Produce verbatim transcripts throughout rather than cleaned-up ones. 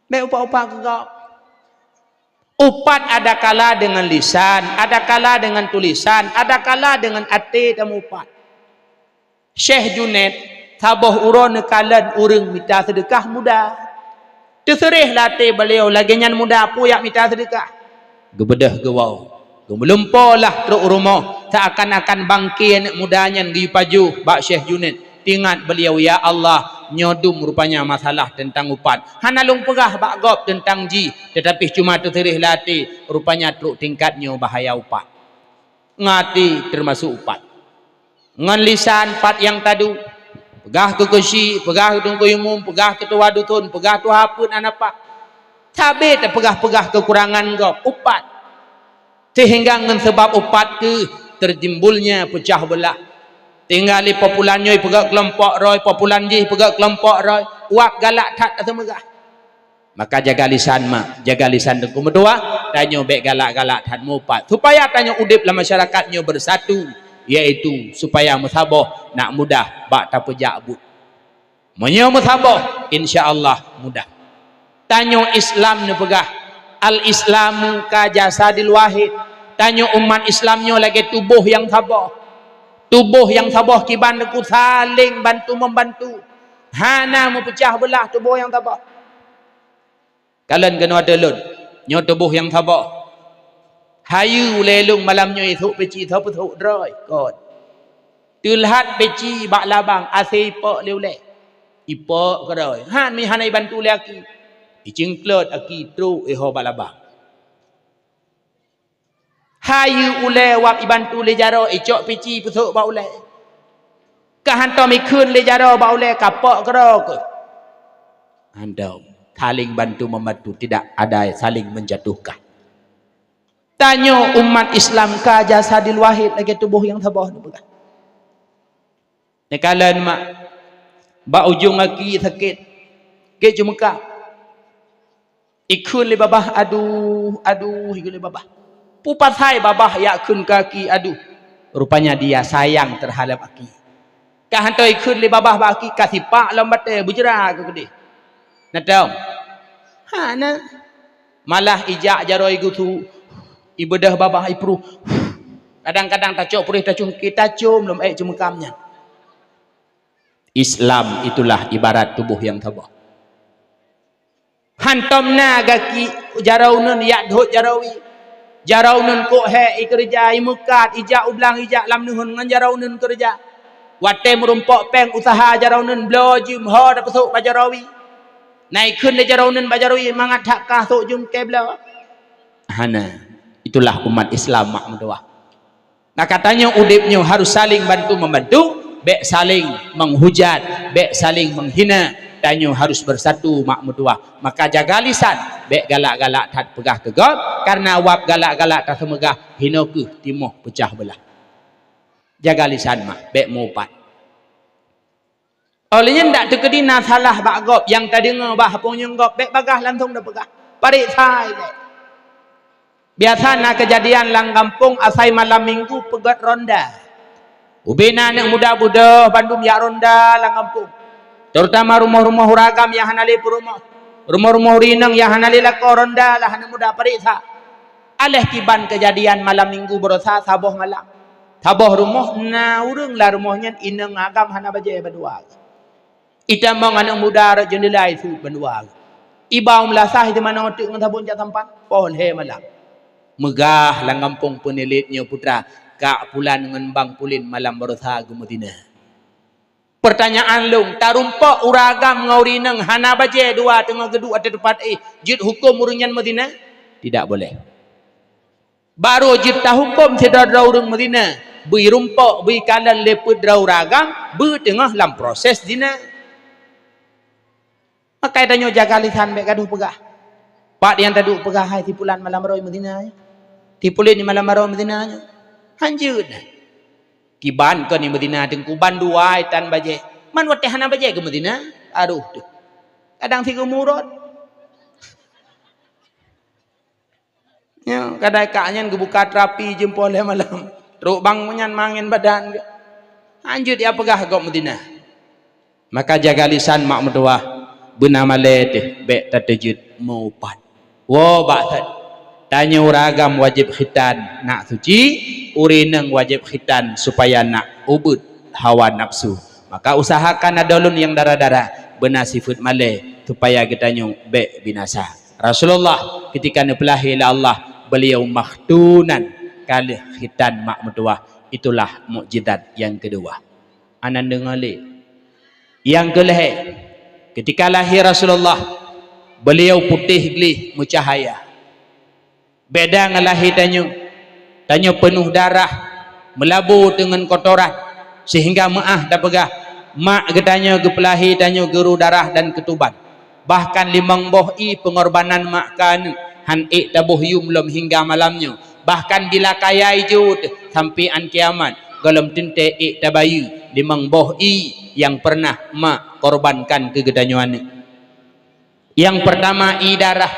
Bèk upat-upat keu gob. Upat ada kala dengan lisan, ada kala dengan tulisan, ada kala dengan até tameuupat. Syekh Junaid, saboh uroe neukalon ureueng mita seudeukah muda. Teuseureh lam até beliau, lagèe nyan muda peue jak mita seudeukah. Geubeudôh geuwoe, geumeulumpoe lah trok u rumoh, seuakan-akan bangké aneuk muda nyan geuyue pajoh bak Syekh Junaid. Teuingat beliau, "Ya Allah, nyoe dum rupanya masalah teuntang upat. Hana lôn peugah bak gob teuntang jih, teutapi cuma teuseureh lam até, rupanya trok tingkat nyoe bahaya upat." Ngon até teumasok upat. Ngon lisan pat nyang taduek. Peugah keu keuchik, peugah keu teungku imum, peugah keu tuha dusun, peugah tuha peuet hana pat. Sabé tapeugah-peugah keukurangan gob, upat. Sehingga ngon seubab upat kheueh teutimbulnya peucah beulah. Sehingga lé poh pulan nyoe peugah keulompok droe, poh pulan jih peugah keulompok droe, uap galak that taseumeugah. Maka jaga lisan mak, jaga lisan teungku meutuah, tanyoe bèk galak-galak that meuupat. Supaya tanyoe udép lam masyarakat nyoe beusatu, yaitu supaya meusaboh nak mudah bak tapeujak buet. Meunyoe meusaboh, insya Allah mudah. Tanyoe Islam neupeugah, "Al-Islamu ka jasadil wahid." Tanyoe umat Islam nyoe lagèe tuboh nyang saboh. Tuboh nyang saboh kiban teungku saléng bantu-membantu. Hana meupeucah beulah tuboh nyang saboh. Kalon keunoe ateueh lôn, nyoe tuboh nyang saboh. Hayeue ulèe lôn malam nyoe, isôk peci sapeue sôk droe, kon. Teuleuhat peci bak labang, asèe ipok lé ulèe. Ipok keudroe. Han mi hana ibantu lé aki. Icingklot aki trok iho bak labang. Hayeue ulèe wab ibantu lé jaroe, icok peci peusôk bak ulèe. Ka hantom ikheun lé jaroe bak ulèe, kapok keudroe keuh. Hantom. Saling bantu membantu, tidak ada saling menjatuhkan. Tanyoe umat Islam ka jasadil wahid lagèe tuboh nyang saboh neupeugah. Neukalon mak, bak ujong aki sakét, gèt jeumeukam. Ikheun lé babah, aduh, aduh, ikheun lé babah. Peue pasai babah jak kheun keu aki, aduh. Rupanya dia sayang terhadap aki. Ka hantom ikheun lé babah bak aki, ka sipak lom batèe, beujra keu keudéh. Na tom? Hana. Malah ijak jaroe igusu, ibeudôh babah ipruh. Kadang-kadang tacok puréh tacungké, tacôm lom èk jeumeukam nyan. Islam itulah ibarat tuboh nyang saboh. Hantom na gaki jaroe uneun jak dhôt jaroe wie. Jaroe uneun kok hék ikeureuja, imeukat, ijak u blang, ijak lam neuheun ngon jaroe uneun keureuja. Watèe meurumpok pèng useuha jaroe uneun bloe jeuem ho tapeusôk bak jaroe wie. Na ikheun lé jaroe uneun bak jaroe wie mangat that kah sôk jeuem keu bloe? Hana. Itulah umat Islam mak meutuwah. Maka tanyoe udép nyoe harus saling bantu membantu, bèk saling menghujat, bèk saling menghina. Tanyoe harus bersatu mak meutuwah. Maka jaga lisan, bèk galak-galak that peugah keu gob, karena wab galak-galak taseumeugah hinoe keuh timoh peucah beulah. Jaga lisan mak, bèk meuupat. Óh lheueh nyan dak teukeudi na salah bak gob nyang tadeungoe bak apui nyang gob, bèk bagaih langsong tapeugah. Pareksa ilèe. Biasa na keujadian lam gampông asai malam minggu peugöt ronda. Ubé na aneuk muda beudôh bandum jak ronda lam gampông. Terutama rumoh-rumoh ureueng agam nyang hana lé peurumoh. Rumoh-rumoh ureueng inong nyang hana lé lakoe ronda lah aneuk muda pareksa. Aléh kiban keujadian malam minggu baroesa saboh malam. Saboh rumoh na ureueng lam rumoh nyan inong agam hana bajèe bandua. Itamong aneuk muda rot jeundela isut bandua. Iba u meulasah itamong teuk ngon sabon jak sampan. Poh lhèe malam. Meugah lam gampông peunilet nyoe putra, Kak Pulan ngon Bang Pulin malam baroesa geumeuzina. Peurtanyaan lôn, tarumpok ureueng agam ngon ureueng inong hana bajèe dua teungoh geuduek ateueh teumpat éh, jeuet huköm ureueng nyan meuzina? Tidak boleh. Barô jeuet tahuköm sidroe-droe ureueng meuzina, beu irumpok, beu ikalon lé peuet droe ureueng agam, beu teungoh lam proses zina. Maka tanyoe jaga lisan bèk gadôh peugah. Pat nyang taduek peugah, "Hai si pulan malam baroe meuzina nyoe. Si pulan malam baroe meuzina nyoe." Hanjeuet na. Kiban kon meuzina teungku bandua tan bajèe. Man watèe hana bajèe geumeuzina. Aduh teuh. Kadang sigeumurot. Nyoe, kadai kak nyan geubuka terapi jeuem poh lhèe malam. Trok bang nyan mangen badan geuh. Hanjeuet ya peugah gob meuzina. Maka jaga lisan mak meutuwah, beuna malèe teuh bèk tateujeuet meuupat. Woe bak that, tanyoe ureueng agam wajéb khitan nak suci, ureueng inong wajéb khitan supaya nak ubeuet hawa nafsu. Maka usahakan adoe lôn nyang dara-dara beuna sifeuet malée supaya geutanyoe bék binasa. Rasulullah ketika neupeulahé lé Allah, beliau makhtunan, ka lheueh khitan mak meutuwah. Itulah mukjizat nyang keudua. Hana deungoe lé. Nyang keulhée, ketika lahé Rasulullah, beliau putéh gleh meucahaya. Beda ngon lahé tanyoe, tanyoe peunoh darah, meulabô teungon kotoran, sehingga meuáh tapeugah, mak geutanyoe geupeulahé tanyoe geuru darah dan keutuban. Bahkan limong boh ié peungorbanan mak keu aneuk, han ék taboh yum lom hingga malam nyoe. Bahkan bila kayai jeuet sampoe án kiamat, gohlom teuntée ék tabayeue limong boh ié nyang peureunah mak korbankan keu geutanyoe aneuk. Nyang peurtama ié darah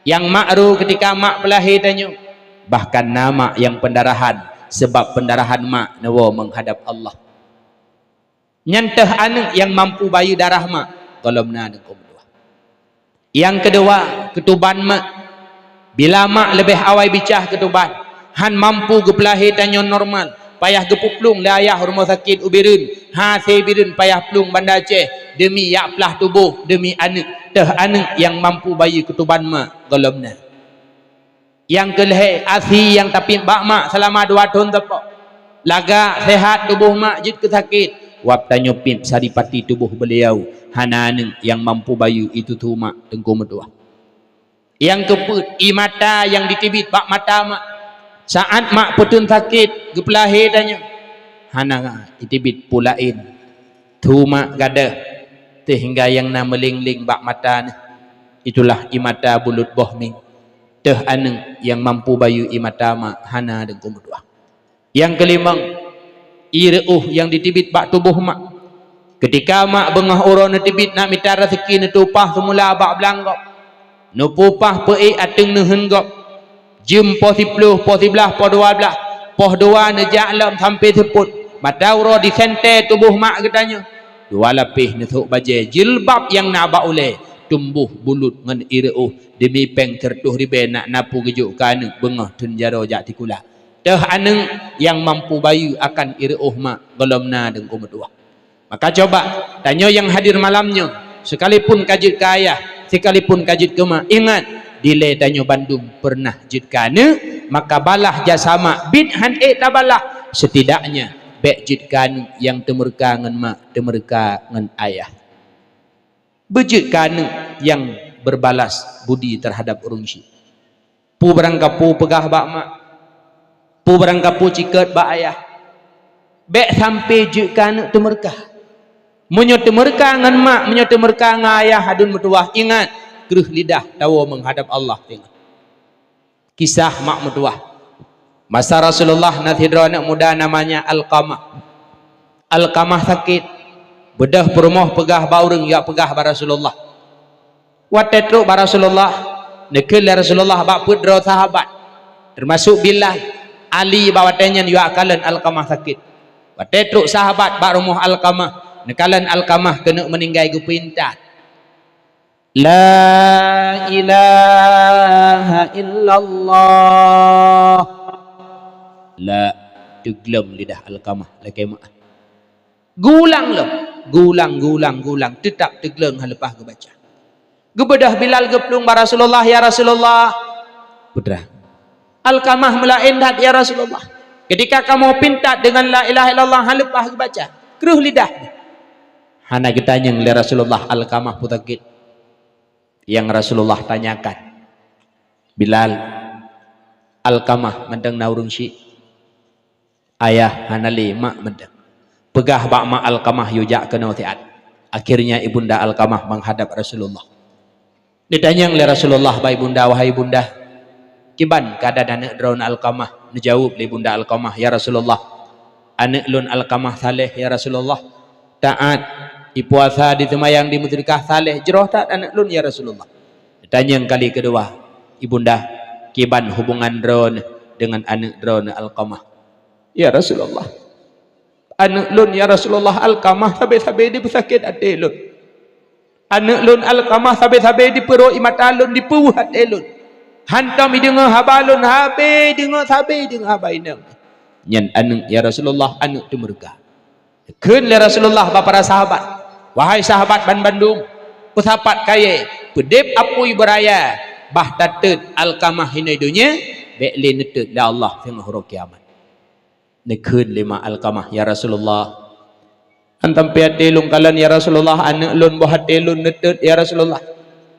nyang mak ru keutika mak peulahé tanyoe. Bahkan na mak nyang peundarahan, sabab peundarahan mak neuwoe meuhadab Allah. Nyan teuh aneuk nyang mampu bayeue darah mak, gohlom na deungon meutuwah. Nyang keudua, keutuban mak. Bila mak leubeh awai bicah keutuban, han mampu geupeulahé tanyoe normal, payah geupeuplueng lé ayah rumoh sakét u Bireuen, hase Bireuen payah plueng Banda Aceh, deumi jak plah tuboh deumi aneuk, teuh aneuk nyang mampu bayeue keutuban mak, gohlom na. Nyang keulhée, asi nyang tapiep bak mak seulama dua thon teupok. Lagak, seuhat tuboh mak jeuet keu sakét. Wab tanyoe piep saripati tuboh beuliau, hana aneuk nyang mampu bayeue ié tutoe mak teungku meutuwah. Nyang keupeuet, ié mata nyang jiteubiet bak mata mak. Saát mak peuteun sakét geupeulahé tanyoe, hana jiteubiet peue laén. Tutoe mak gadôh, sehingga nyang na meulieng-lieng bak mata neuh. Itulah ié mata buleut boh mieng. Teuh aneuk nyang mampu bayeue ié mata mak hana deungon meutuwah. Nyang keulimong, ié reuôh nyang jiteubiet bak tuboh mak. Keutika mak beungoh uroe neuteubiet nak mita raseuki neutumpah seumula bak blang gob. Neupeupah peuék ateueng neuheun gob. Jeuem poh siplôh, poh siblaih, poh dua blaih, poh dua neujak lom sampoe seupôt. Mata uroe disentée tuboh mak geutanyoe. Dua lapéh neusôk bajée jilbab nyang na bak ulée, tumbôh buleut ngon ié reuôh, deumi péng sireutôh ribée nak na peue geujok keu aneuk beungoh thon jaroe jak sikula. Teuh aneuk nyang mampu bayeue akan ié reuôh mak, gohlom na deungon meutuwah. Maka cuba, tanyoe nyang hadir malam nyoe, sekalipun ka jeuet keu ayah, sekalipun ka jeuet keu mak, ingat, dilée tanyoe bandum peureunah jeuet keu aneuk, maka balaih jasa mak biet han ék tabalaih, setidaknya bék jeuet keu aneuk nyang teumeureuka ngon mak, teumeureuka ngon ayah. Beujeuet keu aneuk nyang beurbalas budi teuhadab ureuëng syik. Peue barangkapeue peugah bak mak, peue barangkapeue cikot bak ayah, bék sampoe jeuet keu aneuk teumeureuka. Meunyoe teumeureuka ngon mak, meunyoe teumeureuka ngon ayah aduen meutuwah, ingat, kreueh lidah tawoe meuhadab Allah teungoh. Kisah mak meutuwah. Masa Rasulullah na sidroe aneuk muda namanya Alqamah. Alqamah sakét. Beudôh peurumoh peugah bak ureuëng, jak peugah bak Rasulullah. Watée trok bak Rasulullah, neukheun lé Rasulullah bak peuet droe sahabat, teumasok Bilal, Ali bak watée nyan jak kalon Alqamah sakét. Watée trok sahabat bak rumoh Alqamah, neukalon Alqamah keuneuk meuninggai geupeuintat. La ilaha illallah. La, teugleueng lidah Alqamah lakée meuáh. Geulang lom, geulang, geulang, geulang, teutab teugleueng hana leupah geubaca. Geubeudôh Bilal geuplueng bak Rasulullah, "Ya Rasulullah." Putra. Alqamah meulaén that, "Ya Rasulullah, keutika kamoe pintat deungon la ilaha illallah hana leupah geubaca, kreueh lidah." Hana geutanyong lé Rasulullah Alqamah peue sakét. Nyang Rasulullah tanyakan, "Bilal, Alqamah mantong na ureuëng syik?" "Ayah hana lé, mak mantong." "Peugah bak mak Alqamah yue jak keunoe siat." Akhirnya ibunda Alqamah meuhadab Rasulullah. Neutanyong lé Rasulullah bak ibunda, "Wahai ibunda, kiban keuadaan aneuk droeneuh Alqamah?" Neujaweueb lé ibunda Alqamah, "Ya Rasulullah, aneuk lôn Alqamah saleh, ya Rasulullah. Taát, ipuasa, diseumayang, dimeuseudeukah, saleh, jroh that aneuk lôn, ya Rasulullah." Neutanyong kali keudua, "Ibunda, kiban hubungan droeneuh deungon aneuk droeneuh Alqamah?" "Ya Rasulullah, aneuk lôn, ya Rasulullah, Alqamah, sabe-sabe jipeusakét até lôn. Aneuk lôn Alkamah sabe-sabe dipeurok ie mata lôn, dipeuweueh até lôn. Hantom ideungoe haba lôn, sabe deungoe, sabe deungoe haba inong. Nyan aneuk, ya Rasulullah, aneuk teumeureuga. Kheun lé Rasulullah bak para sahabat, "Wahai sahabat banbandum, peusapat kayée, peudeb apui beuraya, bah tateut Alkamah hinoe donya, bék lé neuteut lé Allah singoh uroe kiamat." Neukheun lé ma Alkamah, "Ya Rasulullah, han sampai até lôn kalon, ya Rasulullah, aneuk lôn boh até lôn neuteut, ya Rasulullah."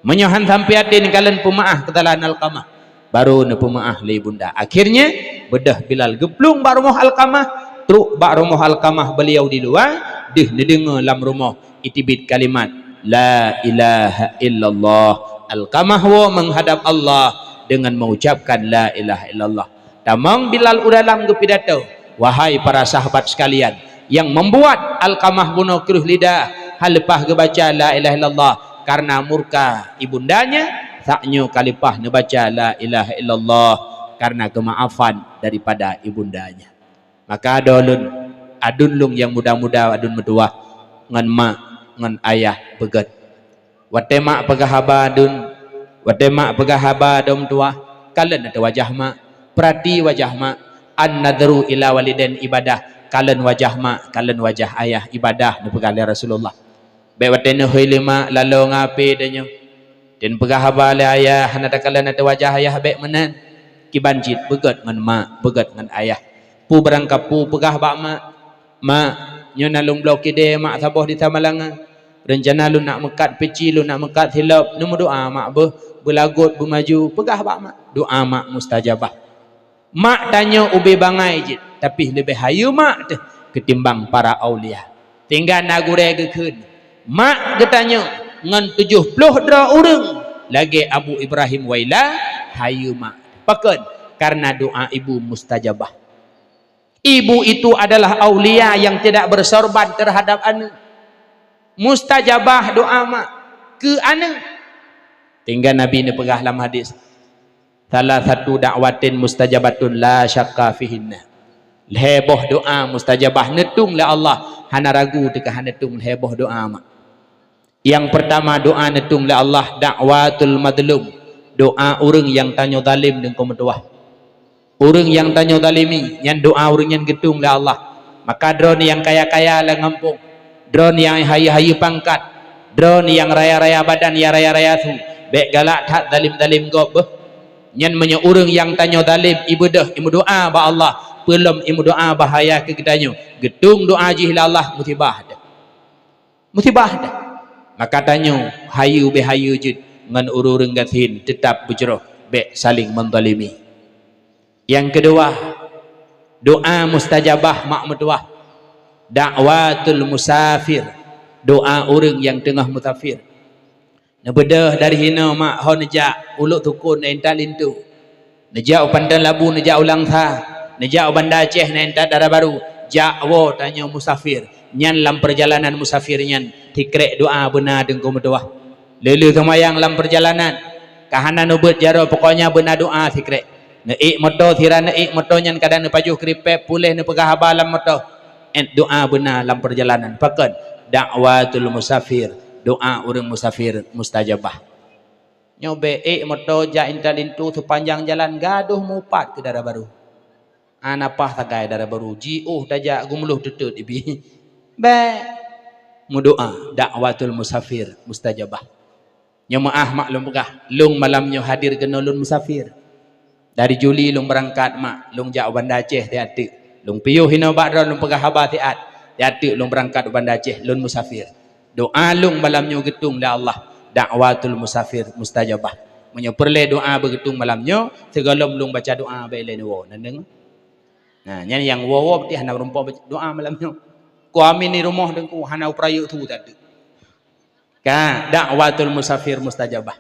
Meunyoe han sampai até neukalon, peumeu'ah keusalahan Alkamah. Barô neupeumeu'ah lé bunda. Akhirnya, beudôh Bilal geuplueng bak rumoh Alkamah, trok bak rumoh Alkamah, beliau di luwa, deuh neudeungoe lam rumoh iteubiet kalimat, "La ilaha illallah." Alkamah woe meuhadab Allah dengan mengucapkan la ilaha illallah. Tamong Bilal u dalam geupidato, "Wahai para sahabat sekalian, nyang membuat Alkamah bunoe kreueh lidah, han leupah geubaca la ilaha illallah, karena murka ibundanya, saat nyoe ka leupah neubaca la ilaha illallah karena kemaafan daripada ibundanya." Maka adoe lôn, aduen lôn nyang muda-muda, aduen meutuwah, ngon mak, ngon ayah beugét. Watée mak peugah haba aduen, watée mak peugah haba dom tuwah, kalon ateueh wajah mak, peurati wajah mak, "An-nadhru ila walidain ibadah," kalon wajah mak, kalon wajah ayah ibadah, neupeugah lé Rasulullah. Bék watée neuhôi lé mak laloe ngon apé tanyoe. Dan peugah haba lé ayah, hana takalon ateueh wajah ayah bék meunan. Kiban cit beugét ngon mak, beugét ngon ayah. Peue barangkapeue peugah bak mak, "Mak, nyoe na lôn bloe keudée mak saboh di Samalanga. Reuncana lôn nak meukat peci, lôn nak meukat silop, neumeudoá mak beuh, beulagot beumaju," peugah bak mak. Doá mak mustajabah. Mak tanyoe ubé bangai jeuet, tapi leubeh hayeue mak teuh keutimbang para aulia. Sehingga na gurée geukheun, mak geutanyoe ngon tujoh ploh droe ureuëng lagée Abu Ibrahim Waila hayeue mak. Pakon? Karena doa ibu mustajabah. Ibu itu adalah aulia yang tidak bersorban terhadap aneuk. Mustajabah doa mak keu aneuk. Sehingga Nabi neupeugah lam hadis, "Salasatu da'watin mustajabatun la syakka fihinna." Lhée boh doa mustajabah neutueng lé Allah, hana ragu teuka hana tueng lhée boh doa mak. Nyang peurtama doa neutueng lé Allah, da'watul mazlum, doa ureuëng nyang tanyoe zalém deungon meutuwah. Ureuëng nyang tanyoe zalimi, nyan doa ureuëng nyan geutueng lé Allah. Maka droeneuh nyang kaya-kaya lam gampông, droeneuh nyang hayeue-hayeue pangkat, droeneuh nyang raya-raya badan, nyang raya-raya su, bék galak that zalém-zalém gob beuh. Nyan meunyoe ureuëng nyang tanyoe zalém ibeudôh imeudoá bak Allah, peulom imeudoá bahya keu geutanyoe, geutueng doa jih lé Allah, musibah teuh. Musibah teuh. Maka tanyoe hayeue ubé hayeue jeuet ngon ureuëng-ureuëng gasien, teutab beujroh, bék saléng meuzalimi. Nyang keudua, doa mustajabah mak meutuwah. Da'watul musafir, doa ureuëng nyang teungoh musafir. Neubeudôh dari hinoe mak ho neujak Ulok Tukon na intat linto. Neujak u Panton Labu, neujak u Langsa, neujak u Banda Aceh na intat dara barô, jak woe tanyoe musafir. Nyan lam peurjalanan musafir nyan, sikrek doa beuna deungon meutuwah. Lé-lé seumayang lam peurjalanan, ka hana neubeuet jaroe, pokoknya beuna doa sikrek. Neuék moto, sira neuék moto nyan kadang neupajoh keuripép, puléh neupeugah haba lam moto. Ét doa beuna lam peurjalanan. Pakon? Da'watul musafir, doa ureuëng musafir mustajabah. Nyoe bék ék moto jak intat linto seupanjang jalan gadôh meuupat keu dara barô. Hana paih sagai dara barô, jiôh tajak geumeulôh teuteuet ibi. Bék. Meudoá, da'watul musafir mustajabah. Nyoe meuáh mak lôn peugah, lôn malam nyoe hadir keunoe lôn musafir. Dari Juli lôn beurangkat mak, lôn jak u Banda Aceh siat teuk. Lôn piôh inoe bak droe, lôn peugah haba siat. Siat teuk lôn beurangkat u Banda Aceh, lôn musafir. Doa lôn malam nyoe geutueng lé Allah, da'watul musafir mustajabah. Meunyoe peureulée doa beugeutueng malam nyoe, sigohlom lôn baca doa bék lé neuwoe, neudeungoe. Nah, nyan nyang woe-woe putih hana meurumpok baca doa malam nyoe. Ku amin di rumoh deungku hana u peurayeuk su that. Ka, da'watul musafir mustajabah.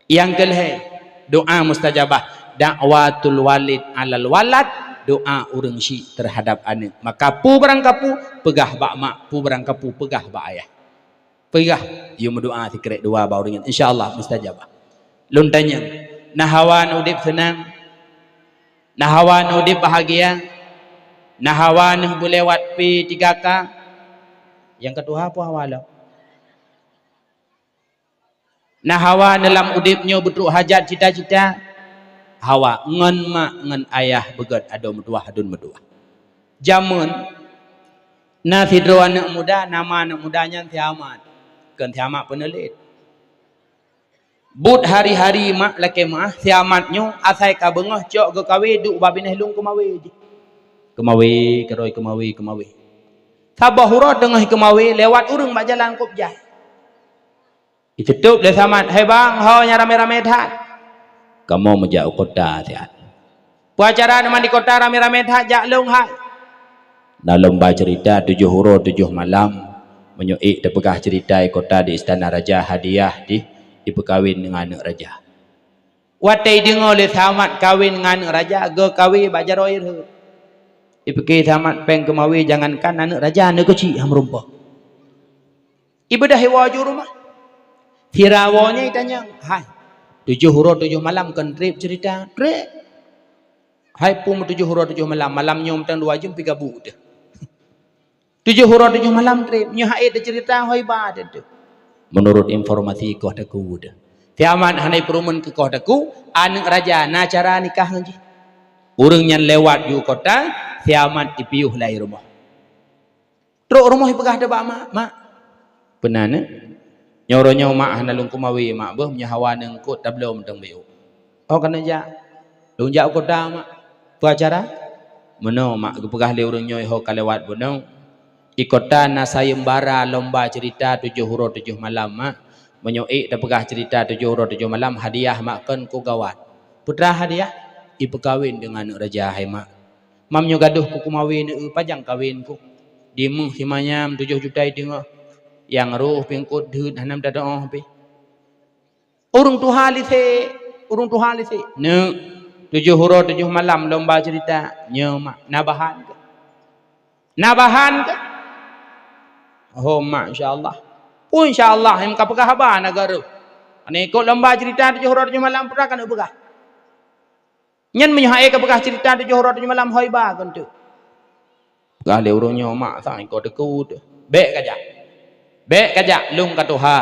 Nyang keulhée, doa mustajabah, da'watul walid alal walad, doa ureuëng syik terhadap aneuk. Maka peue barangkapeue, peugah bak mak, peue barangkapeue, peugah bak ayah. Peugah, yue meudoá sikrek doa bak ureuëng nyan, insya Allah mustajabah. Lôn tanyong, na hawa neuudeb seunang? Na hawa neuudeb bahagia? Na hawa neuh beulewat P tiga K? Nyang keu tuha peue hawa lom? Na hawa neulam udeb nyoe beutrok hajat cita-cita? Hawa ngon mak ngon ayah beugét adoe meutuwah aduen meutuwah. Jameun na sidroe aneuëk muda, nama aneuëk muda nyan si Amat. Kon si Amat peuneulit. Buet hari-hari mak lakée meuáh, si Amat nyoe asai ka beungoh cok geukawe duek bak binéh lôn keumawé jih. Keumawé, keurôi keumawé, keumawé. Saboh uroe teungoh keumawé lewat ureuëng bak jalan kop jai. Iteutob lé si Amat, "Hai bang, ho nyang ramé-ramé that?" "Kamoe meujak u kota siat." "Peue acara neuman di kota ramé-ramé that jak lôn hai?" "Na lomba ceurita tujoh uroe tujoh malam. Meunyoe ék tapeugah ceurita i kota di istana raja hadiah dih ipeukawen ngon aneuëk raja." Watée ideungoe lé si Amat kawen ngon aneuëk raja, geukawe bak jaroe rhot. Ipike si Amat péng keumawé jangankan aneuëk raja, aneuëk keuchik han meurumpok. Ibeudôh iwoe ju rumoh. Sira woe nyan itanyong, "Hai, tujoh uroe tujoh malam kon treb ceurita?" "Treb." "Hai peue meutujoh uroe tujoh malam, malam nyoe mantong dua jeuem pih gabu teuh." "Tujoh uroe tujoh malam treb, nyoe hai teuceurita hoi ba teuh." "Meunurot informasi koh teungku teuh, si Amat hana ipeurumeun keu koh teungku, aneuëk raja na acara nikah ngon jih. Ureuëng nyan lewat ju kota, si Amat ipiôh laju rumoh." Trok rumoh ipeugah teuh bak mak, "Mak, peue na neuëk? Nyoe uroe nyoe mak hana lôn keumawé mak beuh, meunyoe hawa neuëk eungkot tabloe mantong beu." "Oh, keuneuk jak?" "Lôn jak u kota mak." "Peue acara?" "Meunoe mak, geupeugah lé ureuëng nyoe ho ka lewat bunoe, i kota na sayeuembara lomba ceurita tujoh uroe tujoh malam mak. Meunyoe ék tapeugah ceurita tujoh uroe tujoh malam, hadiah mak kon keu gawat." "Peue teuma hadiah?" "Ipeukawen deungon aneuëk raja hai mak." "Mam nyoe gadôh keu keumawé neuëk, pajan kawen keuh?" "Dimeuh si manyam tujoh juta i teungoh, nyang roh pih eungkot deuet hana meutateuoh pih." Ureuëng tuha lisek, ureuëng tuha lisek. "Neuëk, tujoh uroe tujoh malam lomba ceurita, nyoe mak, na bahan keuh? Na bahan keuh?" "Ho mak, insya Allah." "Peue insya Allah, nyang kapeugah haba na geuh rhot. Hana ikot lomba ceurita tujoh uroe tujoh malam, peue ka neupeugah?" "Nyan meunyoe hai kapeugah ceurita tujoh uroe tujoh malam hoi ba kon teuh." Peugah lé ureuëng nyoe, "Mak sang iko teungku teuh. Bék kajak. Bék kajak, lôn ka tuha,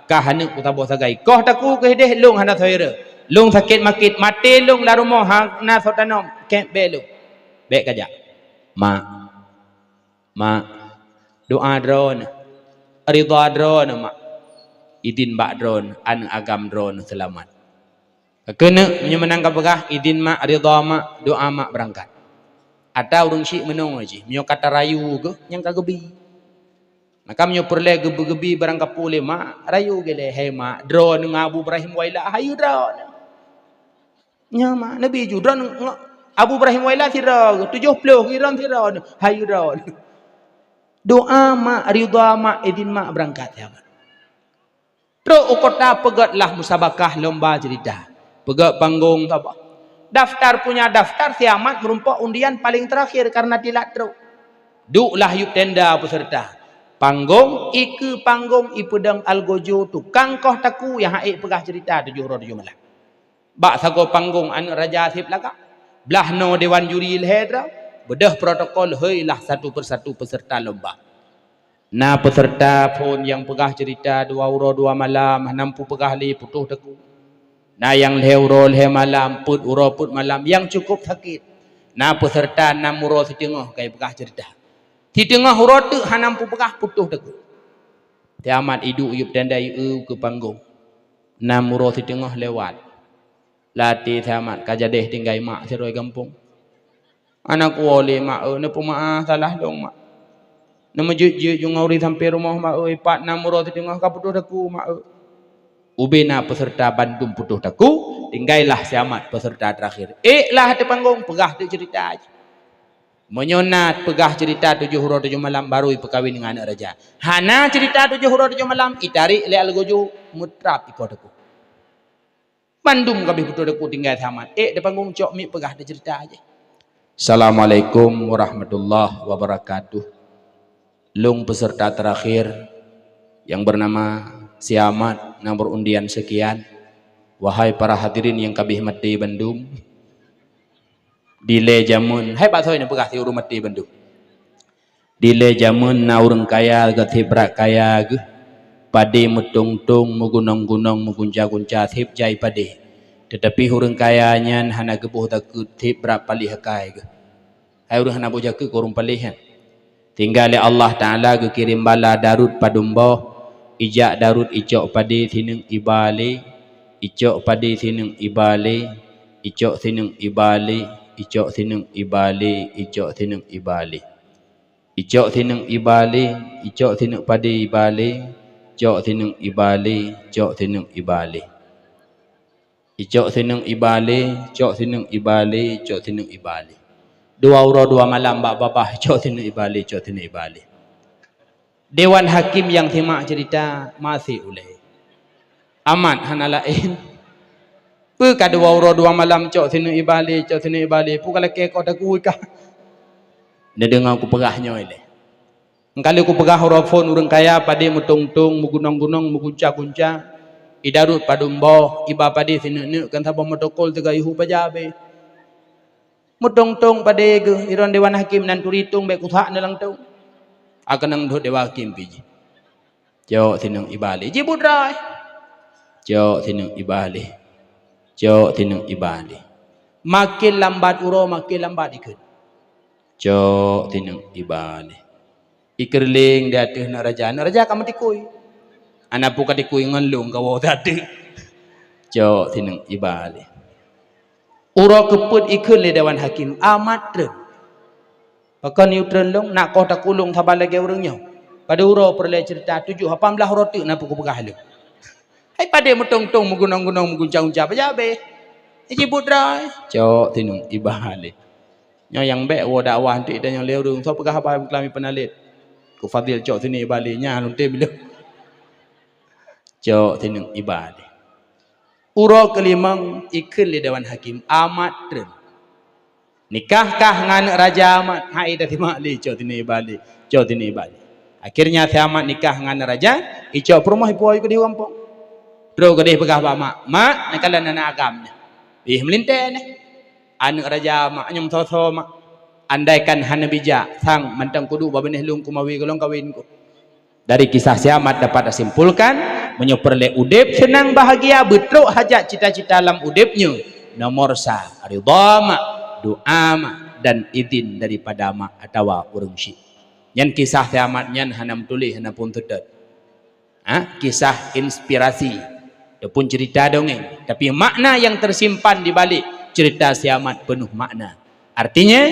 ka hana kusaboh sagai. Koh teungku keuh deh lôn hana soe re. Lôn sakét makét, maté lôn lam rumoh hana soe tanom, keb bé lôn. Bék kajak." "Mak, mak, doa droeneuh, ridha droeneuh mak. Idin bak droeneuh, aneuëk agam droeneuh seulamat." "Ka keuneuk, meunyoe meunan kapeugah, idin mak, ridha mak, doa mak beurangkat." Ata ureuëng syiek meunoe jih, meunyoe ka tarayu geuh, nyang ka geubi. Maka meunyoe peureulée geubi-geubi barang kapeue lé mak, rayu geuh lé, "Hai mak, droeneuh ngon Abu Ibrahim Waila, hayeu droeneuh." "Nyoe mak, neubi ju droeneuh ngon Abu Ibrahim Waila sidroe geuh, tujoh ploh geuh droeneuh sidroe, hayeu droeneuh." Doa mak, ridha mak, idin mak beurangkat, ya mak. Trok u kota, peugét lah musabakah lomba ceurita. Peugét panggong saboh. Daftar punya daftar, si Amat meurumpok undian paleng teurakhir kareuna tilat trok. Duek lah yup tenda peuseureuta. Panggong, ikeue panggong ipeudong algojo tukang koh teungku nyang han ék peugah ceurita tujoh uroe tujoh malam. Bak sagoe panggong aneuëk raja seb lagak. Blaih noe dewan juri lhée droe, beudôh protokol, hei lah satu persatu peuseureuta lomba. Na peuseureuta phon nyang peugah ceurita dua uroe dua malam hana meupeugah lé putôh teungku. Na nyang lhée uroe lhée malam, peuet uroe peuet malam nyang cukôp sakét. Na peuseureuta nam uroe siteungoh ka ipeugah ceurita. Siteungoh uroe teuk hana meupeugah putôh teungku. Si Amat iduek yup tenda ieu keu panggong. Nam uroe siteungoh lewat. Lam até si Amat ka jadeh tinggai mak sidroe gampông. "Hana kuwoe lé mak eu, neupeumeu'ah salah lôn mak. Neumeujeuet-jeuet ju ngon ureuëng sampoe rumoh mak eu, ipat nam uroe siteungoh ka putôh teungku mak eu." Ubena peuseureuta bandum putôh teungku, tinggai lah si Amat peuseureuta teurakhir. Ék lah ateueh panggong, peugah teuk ceurita jih. Meunyoe na peugah ceurita tujoh uroe tujoh malam baru ipeukawen ngon aneuëk raja. Hana ceurita tujoh uroe tujoh malam, itarek lé algojo, meutrab iko teungku. Bandum ka abéh putôh teungku, tinggai si Amat. Ék di panggong, cok mic, peugah di ceurita jih. Assalamualaikum warahmatullahi wabarakatuh. Lôn peuseureuta teurakhir nyang beunama si Amat, nomor undian sekian. Wahai para hadirin nyang ka abéh maté bandum, dilée jameun, hai bak soe neupeugah si ureuëng maté bandum. Dilée jameun na ureuëng kaya geuh, si brat kaya geuh, Padé meutông-tông, meugunong-gunong, meugunca-gunca, seb jai padé. Teutapi ureuëng kaya nyan hana geuboh zakeuet, seb brat paléh akai geuh. Hai ureuëng hana boh zakeuet keu ureuëng paléh nyan. Sehingga lé Allah Taala geukirém bala Daud padum boh, ijak Daud icok padé sineuk iba lé, icok padé sineuk iba lé, icok sineuk iba lé, icok sineuk iba lé, icok sineuk iba lé. Icok sineuk iba lé, icok sineuk padé iba lé, cok sineuk iba lé, cok sineuk iba lé. Icok sineuk iba lé, cok sineuk iba lé, cok sineuk iba lé. Dua uroe dua malam bak babah, cok sineuk iba lé, cok sineuk iba lé. Dewan hakim nyang simak ceurita maséh ulée. Amat hana laén. Peue ka dua uroe dua malam cok sineuk iba lé, cok sineuk iba lé. Peue ka lakée koh takui kah? Neudeungoe kupeugah nyoe lé. Ka lheueh kupeugah uroe phon ureuëng kaya padé meutông-tông, meugunong-gunong, meugunca-gunca. I Daud padum boh, iba padé sineuk-neuk kan saboh motokol teuga ihu paja abéh. Meutông-tông padé geuh, i droe dewan hakim nan turi tông bék kusak neulang tông. Akeunong dot dewan hakim pih jih. Cok sineuk iba lé, jibuet droe. Cok sineuk iba lé. Cok sineuk iba lé. Maken lambat uroe, maken lambat ikheun. Cok sineuk iba lé. Ikeureuléng di ateueh aneuk raja. Aneuk raja ka meutikui. Hana peue ka tikui ngon lông ka woe teuh. Cok sineuk iba lé. Uroe keupeuet ikheun lé dewan hakim, amat treun. Pakon yue treun lông, nak koh takulông saban lagée ureuëng nyoe. Padub uroe peureulée ceurita tujoh lapan blaih uroe teuk na peue kupeugah lé. Hai padé meutông-tông, meugunong-gunong, meugunca-gunca, paja abéh. Jibuet droe. Cok sineuk iba lé. Nyoe nyang bék woe dakwah eunteuk tanyoe lé ureuëng, soe peugah haba meukeulami peunalét. Keu Fadil cok sineuk iba lé, nyan lôn tem ilée. Cok sineuk iba lé. Uroe keulimong ikheun lé dewan hakim, amat treun. Nikah kah ngon aneuk raja amat, hai tasimak lé, cok sineuk iba lé, cok sineuk iba lé. Akhirnya si amat nikah ngon aneuk raja, icok peurumoh ipuwoe keudeh gampông. Trok keudeh peugah bak mak, "Mak, neukalon aneuk agam nyoe." Ih, meulintée neh. Aneuk raja mak nyoe soe-soe mak. Andaikan hana bijak, sang mantong kuduek bak binéh lôn kumawi gohlom kawén ku. Dari kisah si amat dapat tasimpulkan, meunyoe peureulée udeb seunang bahagia, beutrok hajat cita-cita lam udeb nyoe, nomor sa, ridha mak, doa mak, dan idin daripada mak atawa ureuëng syik. Nyan kisah si amat nyan hana meutuléh, hana phon seutôt. Ha, kisah inspirasi ataupun cerita dongeng, tapi makna yang tersimpan di balik cerita si amat penuh makna. Artinya,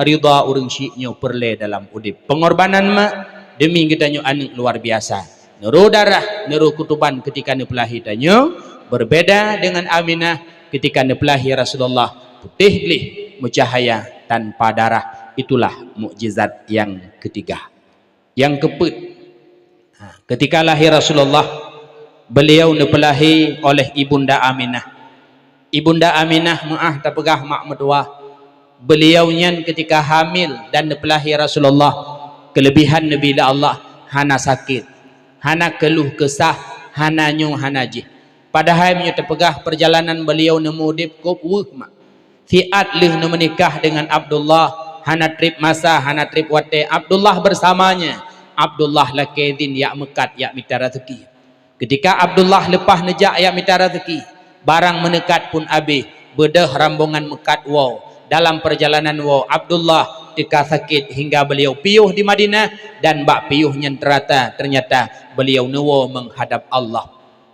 ridha ureuëng syik nyoe peureulée dalam udeb. Pengorbanan mak demi geutanyoe aneuk luar biasa. Neuro darah, neuro kutuban ketika neupeulahé tanyoe, berbeda dengan Aminah ketika neupeulahé Rasulullah, putéh gleh, meucahaya, tanpa darah. Itulah mukjizat yang ketiga. Nyang keupeuet, ha, ketika lahé Rasulullah, beliau neupeulahé oleh Ibunda Aminah. Ibunda Aminah meuáh tapeugah mak meutuwah. Beliau nyan ketika hamil dan neupeulahé Rasulullah, keulebihan Nabi lé Allah, hana sakét, hana keuluh keusah, hana nyoe hana jih. Padahai meunyoe tapeugah peurjalanan beliau neumeu udeb kôb weueh mak. Siat lheueh neumeunikah deungon Abdullah, hana treb masa, hana treb watée Abdullah beursamanya. Abdullah lakée idhin jak meukat, jak mita raseuki. Keutika Abdullah leupah neujak jak mita raseuki, barang meuneukat phon abéh, beudôh rambongan meukat woe. Dalam peurjalanan woe, Abdullah teuka sakét hingga beliau piôh di Madinah, dan bak piôh nyan teurata, teunyata beliau neuwoe meuhadab Allah.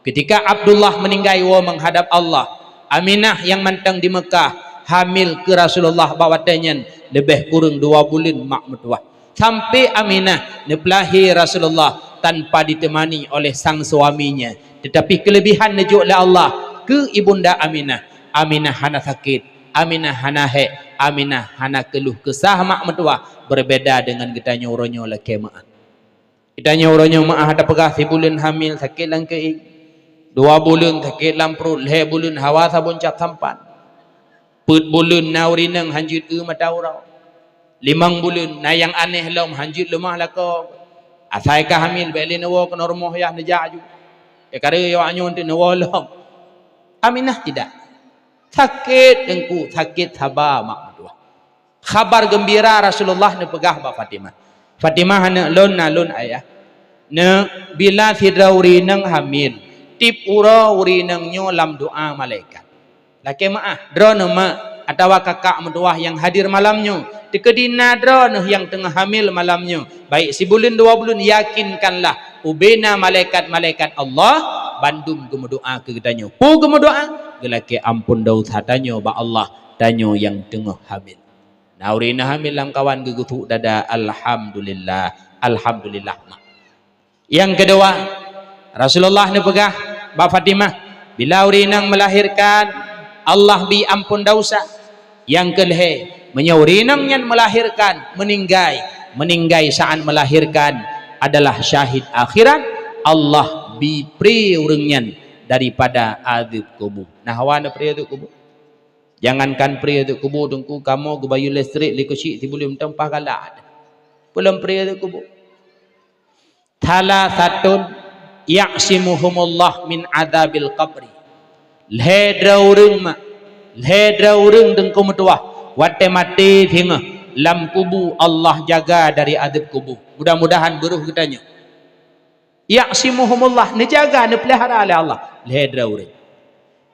Keutika Abdullah meuninggai woe meuhadab Allah, Aminah nyang mantong di Meukah hamil keu Rasulullah bak watée nyan leubeh kureueng dua buleuen mak meutuwah. Sampai Aminah neupeulahé Rasulullah tanpa ditemani oleh sang suaminya. Tetapi keulebihan neujok lé Allah keu Ibunda Aminah. Aminah hana sakét, Aminah hana hék, Aminah hana keuluh keusah mak meutuwah, berbeda dengan geutanyoe uroe nyoe lakée meuáh. Geutanyoe uroe nyoe meuáh tapeugah sibuleuen hamil sakét lam keuieng, dua buleuen sakét lam pruet, lhée buleuen hawa sabon cap sampan, peuet buleuen na ureuëng inong hanjeuet eu mata uroe, limong buleuen na nyang aneh lom hanjeuet leumah lakoe. Asai ka hamil bék lé neuwoe keunoe rumoh yah neujak aju. Teuka reu awak nyoe teuh neuwoe lom. Aminah tidak. Sakét teungku, sakét saba mak meutuwah. Khabar geumbira Rasulullah neupeugah bak Fatimah, "Fatimah aneuk lôn na lôn ayah. Neuk, bila sidroe ureueng inong hamil, tiep uroe ureueng inong nyoe lam doa malaikat. Lakée meuáh, droeneuh mak atawa kakak meutuwah nyang hadir malam nyoe, teukeudi na droeneuh nyang teungoh hamil malam nyoe, baik sibuleuen dua buleuen, yakinkanlah ubena malaikat-malaikat Allah bandum geumeudoa keu geutanyoe. Peue geumeudoa? Geulakée amphon desya tanyoe bak Allah, tanyoe nyang teungoh hamil. Na ureueng inong hamil lam kawan geugeusuek dada, "Alhamdulillah, alhamdulillah, mak." Nyang keudua, Rasulullah neupeugah bak Fatimah, bila ureueng inong meulahirkan, Allah bri amphon desya. Nyang keulhée, meunyoe ureueng inong nyan meulahirkan, meuninggai, meuninggai saat meulahirkan adalah syahid akhirat, Allah bri pré ureueng nyan daripada azeueb kubu. Nah, hawa na pré azeueb kubu? Jangankan pré azeueb kubu, Teungku, kamoe geubayeue listrik lé keuchik sibuleuen mantong paih galak. Peue lom pré azeueb kubu? "Tsalatsatun ya'simuhumullah min adzabil qabri." Lhée droe ureueng mak, lhée droe ureueng Teungku meutuwah, watée maté singoh lam kubu Allah jaga dari azeueb kubu. Mudah-mudahan beureuh geutanyoe. "Ya'simuhumullah", neujaga, neupeulihara lé Allah lhée droe ureueng.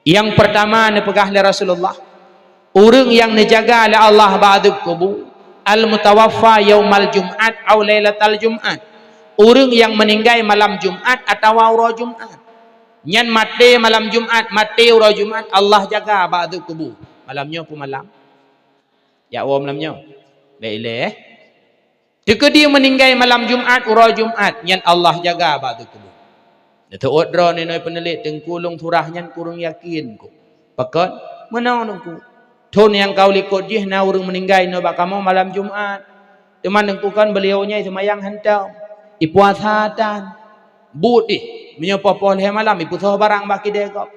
Nyang peurtama neupeugah lé Rasulullah, ureueng nyang neujaga lé Allah bak azeueb kubu, al-mutawaffa yaumal jum'at au lailatal jum'at, ureueng nyang meuninggai malam Jumat atawa uroe Jumat. Nyan maté malam Jumat, maté uroe Jumat, Allah jaga bak azeueb kubu. Malam nyoe peue malam? Jak woe malam nyoe? Bék ilée, eh? Teukeudi meuninggai malam Jumat, uroe Jumat, nyan Allah jaga bak azeueb kubu. Neuteuôt droeneuh inong peuneulit, "Teungku, lôn surah nyan kureueng yakin, Teungku." "Pakon?" "Meunoe, Teungku. Thon nyang ka u likot jih na ureueng meuninggai inoe bak kamoe malam Jumat. Teuma, Teungku, kan beuliau nyan seumayang hantom, ipuasa tan. Buet jih, meunyoe poh-poh lhée malam, ipeusoh barang bak kidée gob.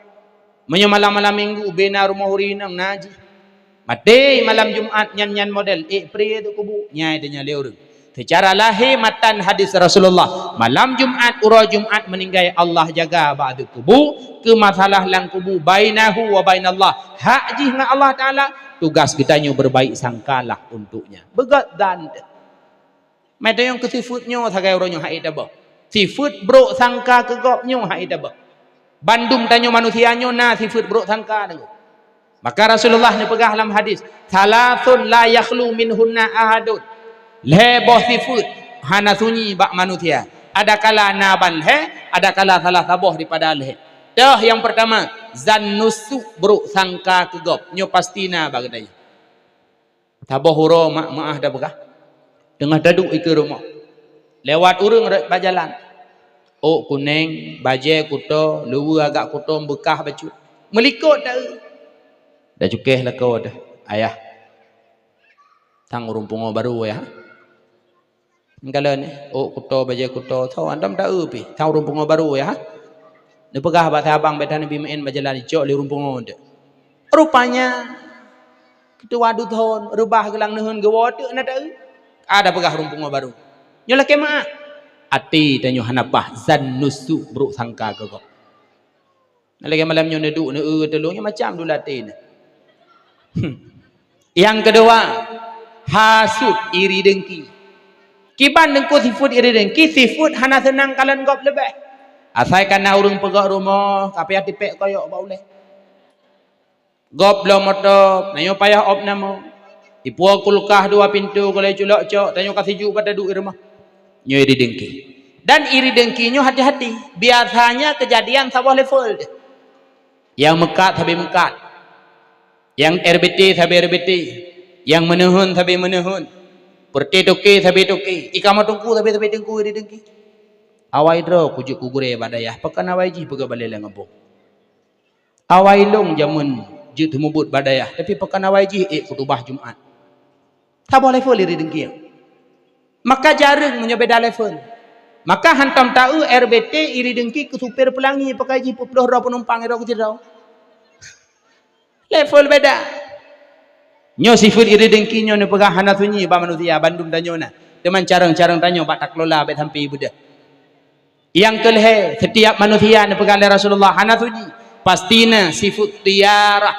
Meunyoe malam-malam Minggu, ubena rumoh ureueng inong na jih. Maté malam Jumat nyan, nyan model, ék pré azeueb kubu." Nyan tanyoe lé ureueng. Seucara lahé matan hadis Rasulullah, malam Jumat, uroe Jumat meuninggai Allah jaga bak azeueb kubu, keu masalah lam kubu bainahu wa bainallah, hak jih ngon Allah Taala, tugas geutanyoe berbaik sangkalah untuknya. Beugét dan Meuteumé keu sifeuet nyoe sagai uroe nyoe han ék taboh. Sifeuet brok sangka keu gob nyoe han ék taboh. Bandum tanyoe manusia nyoe na sifeuet brok sangka teungoh. Maka Rasulullah neupeugah lam hadis, "Tsalasun la yakhlu minhunna ahadun." Lhée boh sifeuet hana sunyi bak manusia. Adakala na ban lhée, adakala salah saboh daripada lhée. Toh nyang peurtama, zannus su', brok sangka keu gob. Nyoe pasti na bak geutanyoe. Saboh uroe mak meuáh tapeugah, teungoh taduek dikeue rumoh, lewat ureuëng rot bak jalan, ôk kunéng, bajée kuto, luweue agak kuto, meubeukah bacut, meulikot ta-eu. Tacukéh lakoe teuh, "Ayah, sang ureuëng pungo barô, Ayah." Nyan kalon, ôk kuto, bajée kuto, tho, hántom ta-eu pih, sang ureuëng pungo barô, Ayah. Neupeugah bak saabang, "Bèk that neubi meu'én bak jalan, icok lé ureuëng pungo teuk." Rupanya, keutuha duthon, reubah geulang neuheun geuwoe teuk na ta-eu. Ka tapeugah ureuëng pungo barô. Nyoe lakée meuáh. Até tanyoe hana paih, zannus su', brok sangka keu gob. Nah, lagée malam nyoe neuduek, neu-eu teulông, nyoe macam dula até nyoe. Hmm. Nyang keudua, hasut, iri dengki. Kiban teungku sifeuet iri dengki, sifeuet hana seunang kalon gob leubeh. Asai ka na ureuëng peugöt rumoh, ka payah tipék koyok bak ulée. Gob bloe moto, tanyoe payah ob namoe. Ipuwoe kulkah dua pintoe, golom culok cok, tanyoe ka sijuek bak taduek i rumoh. Nyoe iri dengki. Dan iri dengki nyoe hati-hati. Biasanya keujadian saboh level teuh. Nyang meukat sabe meukat. Nyang R B T sabe R B T. Nyang meunuhun sabe meunuhun. Peureute toke sabe toke. I kamoe teungku sabe-sabe teungku iri dengki. Awai droe kujeuet kugurée bak dayah, pakon awai jih peugöt balée lam gampông. Awai lôn jameun jeuet teumeubeuet bak dayah, tapi pakon awai jih ék khutubah Jumat. Saboh level iri dengki. Maka jareueng meunyoe beda level. Maka hántom ta-eu R B T iri dengki keu supir peulangi, pakon jih peuet ploh droe peunumpang, droe keu sidroe. Level beda. Nyoe sifeuet iri dengki nyoe neupeugah hana sunyi bak manusia, bandum tanyoe na. Teuma carông-carông tanyoe bak takelola bèk sampai beudôh. Nyang keulhée, setiap manusia neupeugah lé Rasulullah hana sunyi, pasti na sifeuet tiarah.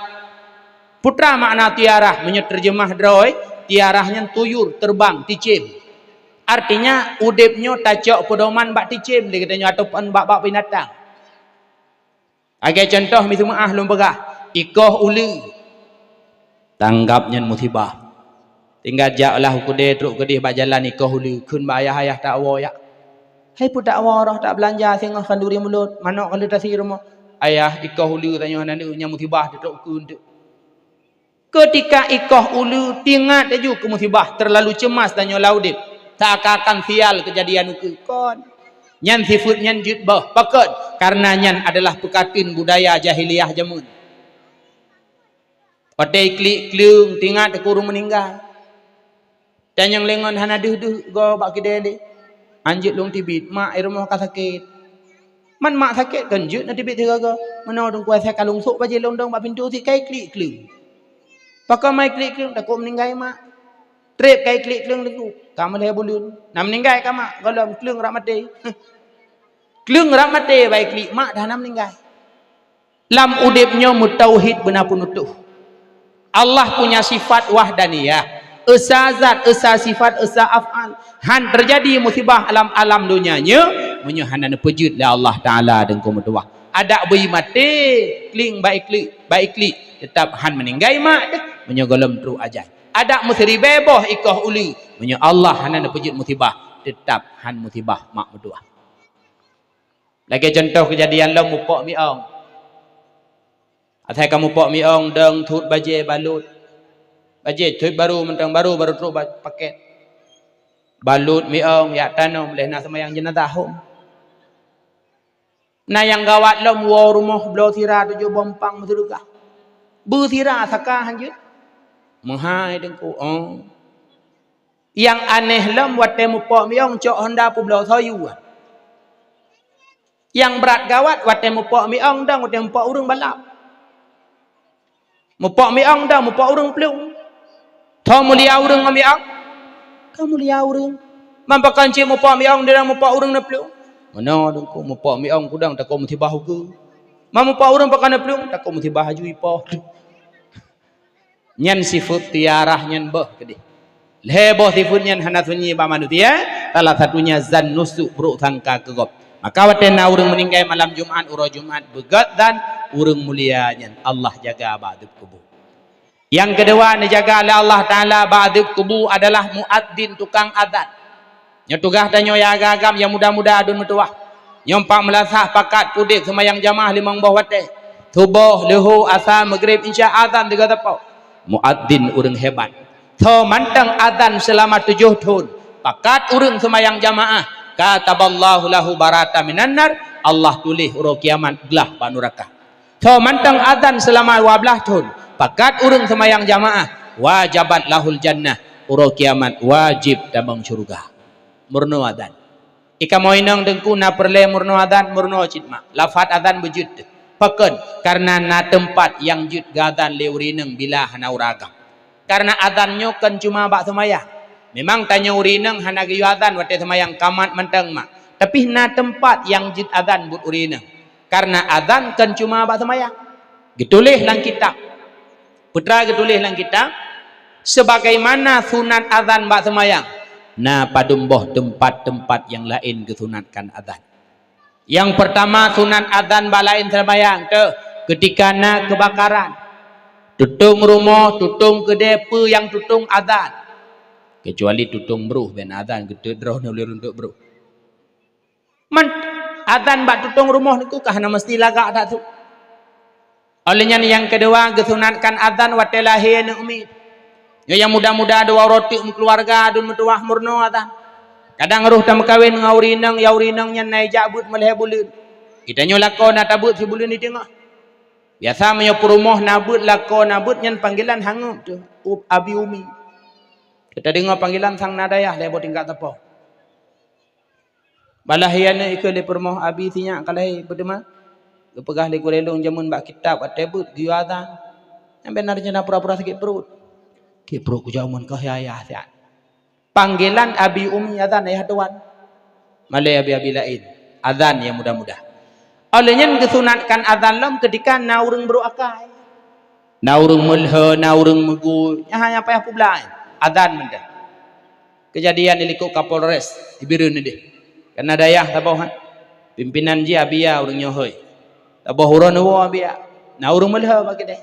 Peue treuk makna tiarah? Meunyoe teurjeumah droe, tiarah nyan tuyur, teubang, cicém. Artinya, udeb nyoe tacok peudoman bak ticem lé geutanyoe ataupun bak-bak binatang. Lagée contoh, miseu meuáh lôn peugah, ikoh uleue. Tanggab nyan musibah. Tinggai jak lah u keudée trok keudeh bak jalan ikoh uleue, kheun bak ayah-ayah, "Takwoe yak." "Hai peue takwoe roh, tabeulanja singoh khanduri mulod, manok ka lheueh tasi rumoh." "Ayah, ikoh uleue tanyoe hana neueh, nyan musibah teutrok ukeue teuk." Keutika ikoh uleue, teuingat laju keu musibah, teurlalu ceumas tanyoe lam udeb, seakan-akan sial keujadian ukeue. Kon. Nyan sifeuet nyan jeuet boh. Pakon? Kareuna nyan adalah peukateun budaya jahiliyah jameun. Watée iklik kleueng, teuingat keu ureuëng meuninggai. Tanyong lé ngon hana deuh-deuh goe bak keudée lé. "Hanjeuet lôn teubiet, mak i rumoh ka sakét." Man mak sakét, kon jeuet na teubiet sigoe-goe. Meunoe Teungku, asai ka lôn sôk bajée lôn dong bak pintoe sit, ka iklik kleueng. Pakon ma iklik kleueng? Takot meuninggai mak. Treb ka iklik kleueng Teungku, ka meulhée buleuen. Na meuninggai ka mak, gohlom kleueng rab maté. Kleueng rab maté bak iklik, mak dah na meuninggai. Lam udeb nyoe meutauhid beuna peunutôh. Allah punya sifat wahdaniyah. Esa zat, esa sifat, esa af'al. Han teujadi musibah lam alam donya nyoe meunyoe hana neupeujeuet lé Allah Taala deungon meutuwah. Adak bui maté, kleueng bak iklik, bak iklik, teutap han meuninggai mak teuh meunyoe gohlom trok ajai. Adak meusiribée boh ikoh uleue, meunyoe Allah hana neupeujeuet musibah, teutap han musibah mak meutuwah. Lagée contoh keujadian lom mupok miong. Asai ka mupok miong, dong thot bajée balot. Bajée thot barô mantong, barô, barô trok ba-, pakét. Balot miong, jak tanom, lheueh na seumayang jeunazah hom. Na nyang gawat lom, woe rumoh bloe sira tujoh boh empang meuseudeukah. Beu sira saka hanjeuet. Meuhai Teungku, oh. Nyang aneh lom, watée mupok miong cok honda peubloe soe yue. Nyang brat gawat, watée mupok miong dong, watée mupok ureuëng balap. Mupok miong dong, mupok ureuëng plueng. Tho mulia ureuëng ngon miong? Ka mulia ureuëng. Man pakon cit mupok miong dong, mupok ureuëng neuplueng? Meunoe Teungku, mupok miong kudong takot musibah ukeue. Man mupok ureuëng pakon neuplueng, takot musibah aju ipoh. Nyan sifeuet tiarah nyan boh keudeh. Lhée boh sifeuet nyan hana sunyi bak manusia, salah satunya zan nusuk, brok sangka keu gob. Maka watée na ureuëng meuninggai malam Jumat, uroe Jumat, beugét zan ureuëng mulia nyan Allah jaga bak adeueb kubu. Nyang keudua neujaga lé Allah Taala bak adeueb kubu adalah muadzin, tukang azan. Nyoe tugaih tanyoe nyang agam-agam, nyang muda-muda aduen meutuwah. Nyoe pat meulasah pakat pudeb seumayang jamaah limong boh watée. Suboh, leuhô, asa, meugreb, insya, azan sigoe teupeu. Muadzin ureuëng hebat. Tho mantong azan seulama tujoh thon, pakat ureuëng seumayang jamaah, kataballahu lahu bara'atan minan nar, Allah tuléh uroe kiamat glah bak nuraka. Tho mantong azan seulama dua blaih thon, pakat ureuëng seumayang jamaah, wajabat lahul jannah, uroe kiamat wajéb tamong syeuruga. Meurunoe azan. Ikamoe inong Teungku, na peureulée meurunoe azan? Meurunoe cit mak. Lafaz azan beujeuet. Pakon? Kareuna na teumpat nyang jeuet geuazan lé ureuëng inong bila hana ureuëng agam. Kareuna azan nyoe kon cuma bak seumayang. Memang tanyoe ureuëng inong hana geuyue azan watée seumayang, ka mat mantong mak. Tapi na teumpat nyang jeuet azan buet ureuëng inong. Kareuna azan kon cuma bak seumayang. Geutuléh lam kitab. Peue teuma geutuléh lam kitab? Sebagaimana sunat azan bak seumayang, na padum boh teumpat-teumpat nyang laén geusunatkan azan. Nyang peurtama sunat azan bak laén seumayang teuh, keutika na keubakaran. Tutong rumoh, tutong keudée, peue nyang tutong azan. Keucuali tutong broh, ben azan geuteuet droeneuh lé runtok broh. Man, azan bak tutong rumoh nyoe ka hana meusti lagak that tu. Óh lheueh nyan nyang keudua geusunatkan azan watée lahé aneuëk miet. Nyoe nyang muda-muda dua uroe teuk meukeuluwarga aduen meutuwah meurunoe azan. Kadang roh tameukawen ngon ureuëng inong, ya ureuëng inong nyan na ijak beuet meulhée buleuen. Geutanyoe lakoe na tabeuet sibuleuen di teungoh. Biasa meunyoe peurumoh na beuet, lakoe na beuet, nyan panggilan hangat teuh, up, abi, umi. Geutanyoe deungoe panggilan sang na dayah lhée boh tingkat sapo. Balah hian ikeu lé peurumoh abi sinyak ka lahé peuteuma. Geupeugah lé gurée lôn jameun bak kitab watée beuet geuyue azan. Nyang beuna rencana pura-pura sakét pruet. Sakét pruet kujak umon keuh ya, ya, siat. Panggilan abi umi azan ayah tuan. Malée abi-abi laén. Azan nyang muda-muda. Óh lheueh nyan geusunatkan azan lom keutika na ureuëng brok akai. Na ureuëng meulhée, na ureuëng meugui. Nyan hana payah peublaih. Azan mantong. Keujadian di likot Kapolres di Bireuen nideh. Kareuna dayah saboh, ha? Pimpinan jih Abia ureuëng nyoe hôi. Saboh uroe neuwoe Abia. Na ureuëng meulhö bak keudè.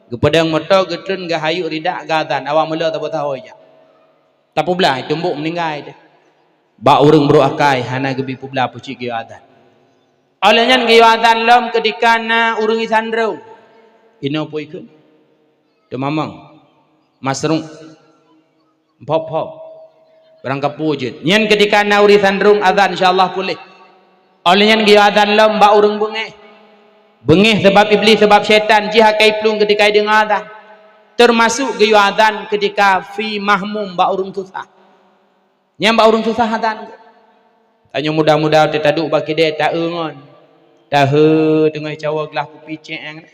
Geupeudong moto, geutreun, geuhayok ridak, geuazan. Awak meulhö saboh tahôi jak. Tapeublah, tumbok meuninggai teuh. Bak ureuëng brok akai hana geubi peublah pucit geuyue azan. Óh lheueh nyan geuyue azan lom keudika na ureuëng isan droe. Inoe peue ikheun? Teumamong. Masrung. Phop-phop. Barang kapeue jeuet. Nyan keudika na ureuëng isan droe azan, insya Allah puléh. Óh lheueh nyan geuyue azan lom bak ureuëng beungéh. Beungéh sabab Iblih, sabab syaitan, jih akai plueng keudika ideungoe azan. Teumasuk geuyue azan keudika fi mahmum bak ureuëng susah. Nyang bak ureuëng susah azan. Tanyoe muda-muda teuh taduek bak keudè taeu ngon. Tahe teungoh cawa glah kupi cék nyang na.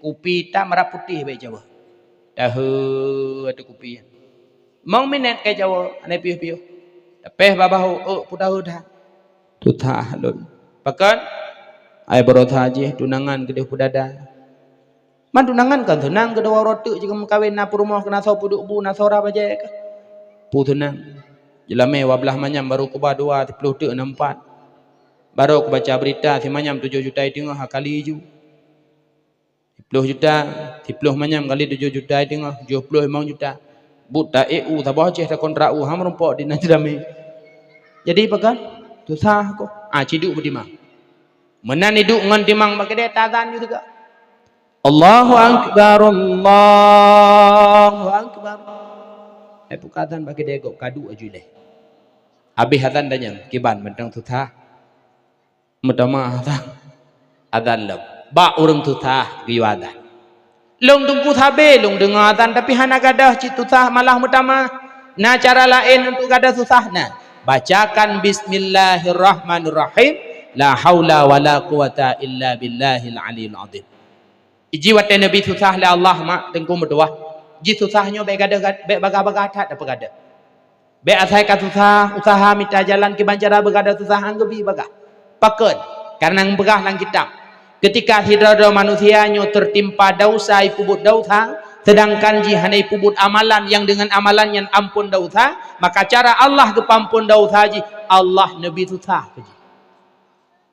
Kupi itam rab putéh bèk cawa. Tahe ateueh kupi. Mong minét kai cawa, hana piôh-piôh. Tapéh babah ôk, ôk peue tahe that. Susah lôn. Pakon? Ai baroesa jih tunangan keudeh peudada. Man tunangan kan seunang, keudua uroe teuk jeuet meukawen, na peurumoh, keu na soe peuduek bu, na soe rab bajèe kah. Peue seunang. Jeulamé dua blaih manyam barô kuba dua, siplôh teuk na empat. Barô kubaca beurita, simanyam tujoh juta iteungoh, ha kali ju. Siplôh juta, siplôh manyam kali tujoh juta iteungoh, tujoh plôh limong juta. Buet ta ék u saboh céh, ta kontrak u, ha meurumpok di nan jeulamé. Jadi pakon? Susah kah. Ah, ciduek beutimang. Meunan iduek ngon timang bak keudè, ta azan ju teuka. Allahu Akbar, Allahu Akbar. Eh, buka azan bak keudè gob, kaduek aju lé. Habéh azan dan nyan, kiban mantong susah. Meutamah azan. Azan lom. Bak ureuëng susah geuyue azan. Lôn teungku sabé lôn deungoe azan, tapi hana gadôh cit susah, malah meutamah. Na cara laén untuk gadôh susah na. Bacakan bismillahirrahmanirrahim. La haula wala quwata illa billahil aliyil azim. Iji watèe neubi susah lé Allah, mak, teungku meutuwah. Ji susah nyoe bèk gadôh, bèk bagah-bagah that tapeugadôh. Bèk asai ka susah, usaha mita jalan kiban cara beugadôh susah, han geubi bagah. Pakon? Kareuna geupeugah lam kitab, keutika sidroe-droe manusia nyoe teutimpa desya, ipeubuet desya, seudangkan jih hana ipeubuet amalan nyang deungon amalan nyan amphon desya, maka cara Allah geupeuamphon desya jih, Allah neubi susah keu jih.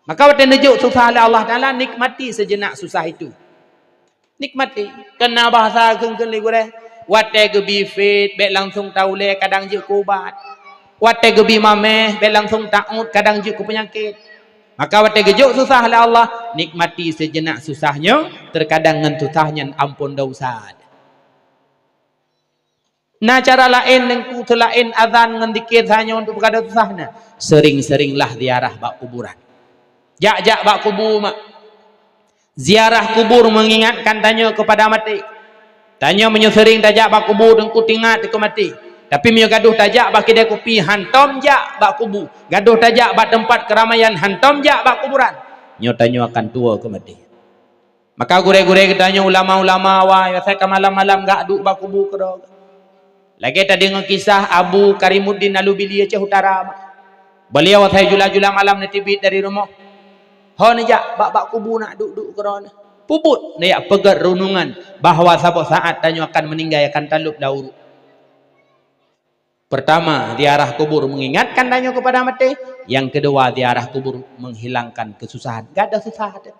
Maka watèe neujok susah lé Allah Taala, nikmati sejenak susah itu. Nikmati. Keu na bahasa kheun-kheun lé gurèe, watèe geubi fit, bèk langsong taulèe, kadang jeuet keu ubat. Watèe geubi maméh, bèk langsong taôt, kadang jeuet keu peunyakét. Maka watèe geujok susah lé Allah, nikmati sejenak susah nyoe, teukadang ngon susah nyan amphon desya. Na cara laén, teungku, seulaén azan ngon zikir tanyoe untuk beugadôh susah na. Seuring-seuringlah ziarah bak kuburan. Jak-jak bak kubu, mak. Ziarah kubur mengingatkan tanyoe keupada maté. Tanyoe meunyoe seuring tajak bak kubu, teungku, teuingat keu maté. Tapi meunyoe gadôh tajak bak keudè kupi, hantom jak bak kubu. Gadôh tajak bak teumpat keuramaian, hantom jak bak kuburan. Nyoe tanyoe akan tuwoe keu maté. Maka gurèe-gurèe geutanyoe, ulama-ulama awai, asai ka malam-malam gak duek bak kubu keudroe. Lagèe tadeungoe kisah Abu Karimuddin Alubili Aceh Utara. Beliau asai jula-jula malam neuteubiet dari rumoh. Ho neujak bak, bak kubu nak duek-duek keudroe. Peubuet neujak peugèt reunungan bahwa saboh saat tanyoe akan meuninggai, akan talop lam uruek. Pertama, ziarah kubur mengingatkan tanyoe keupada maté. Nyang keudua, ziarah kubur menghilangkan kesusahan. Gadôh susah teuh.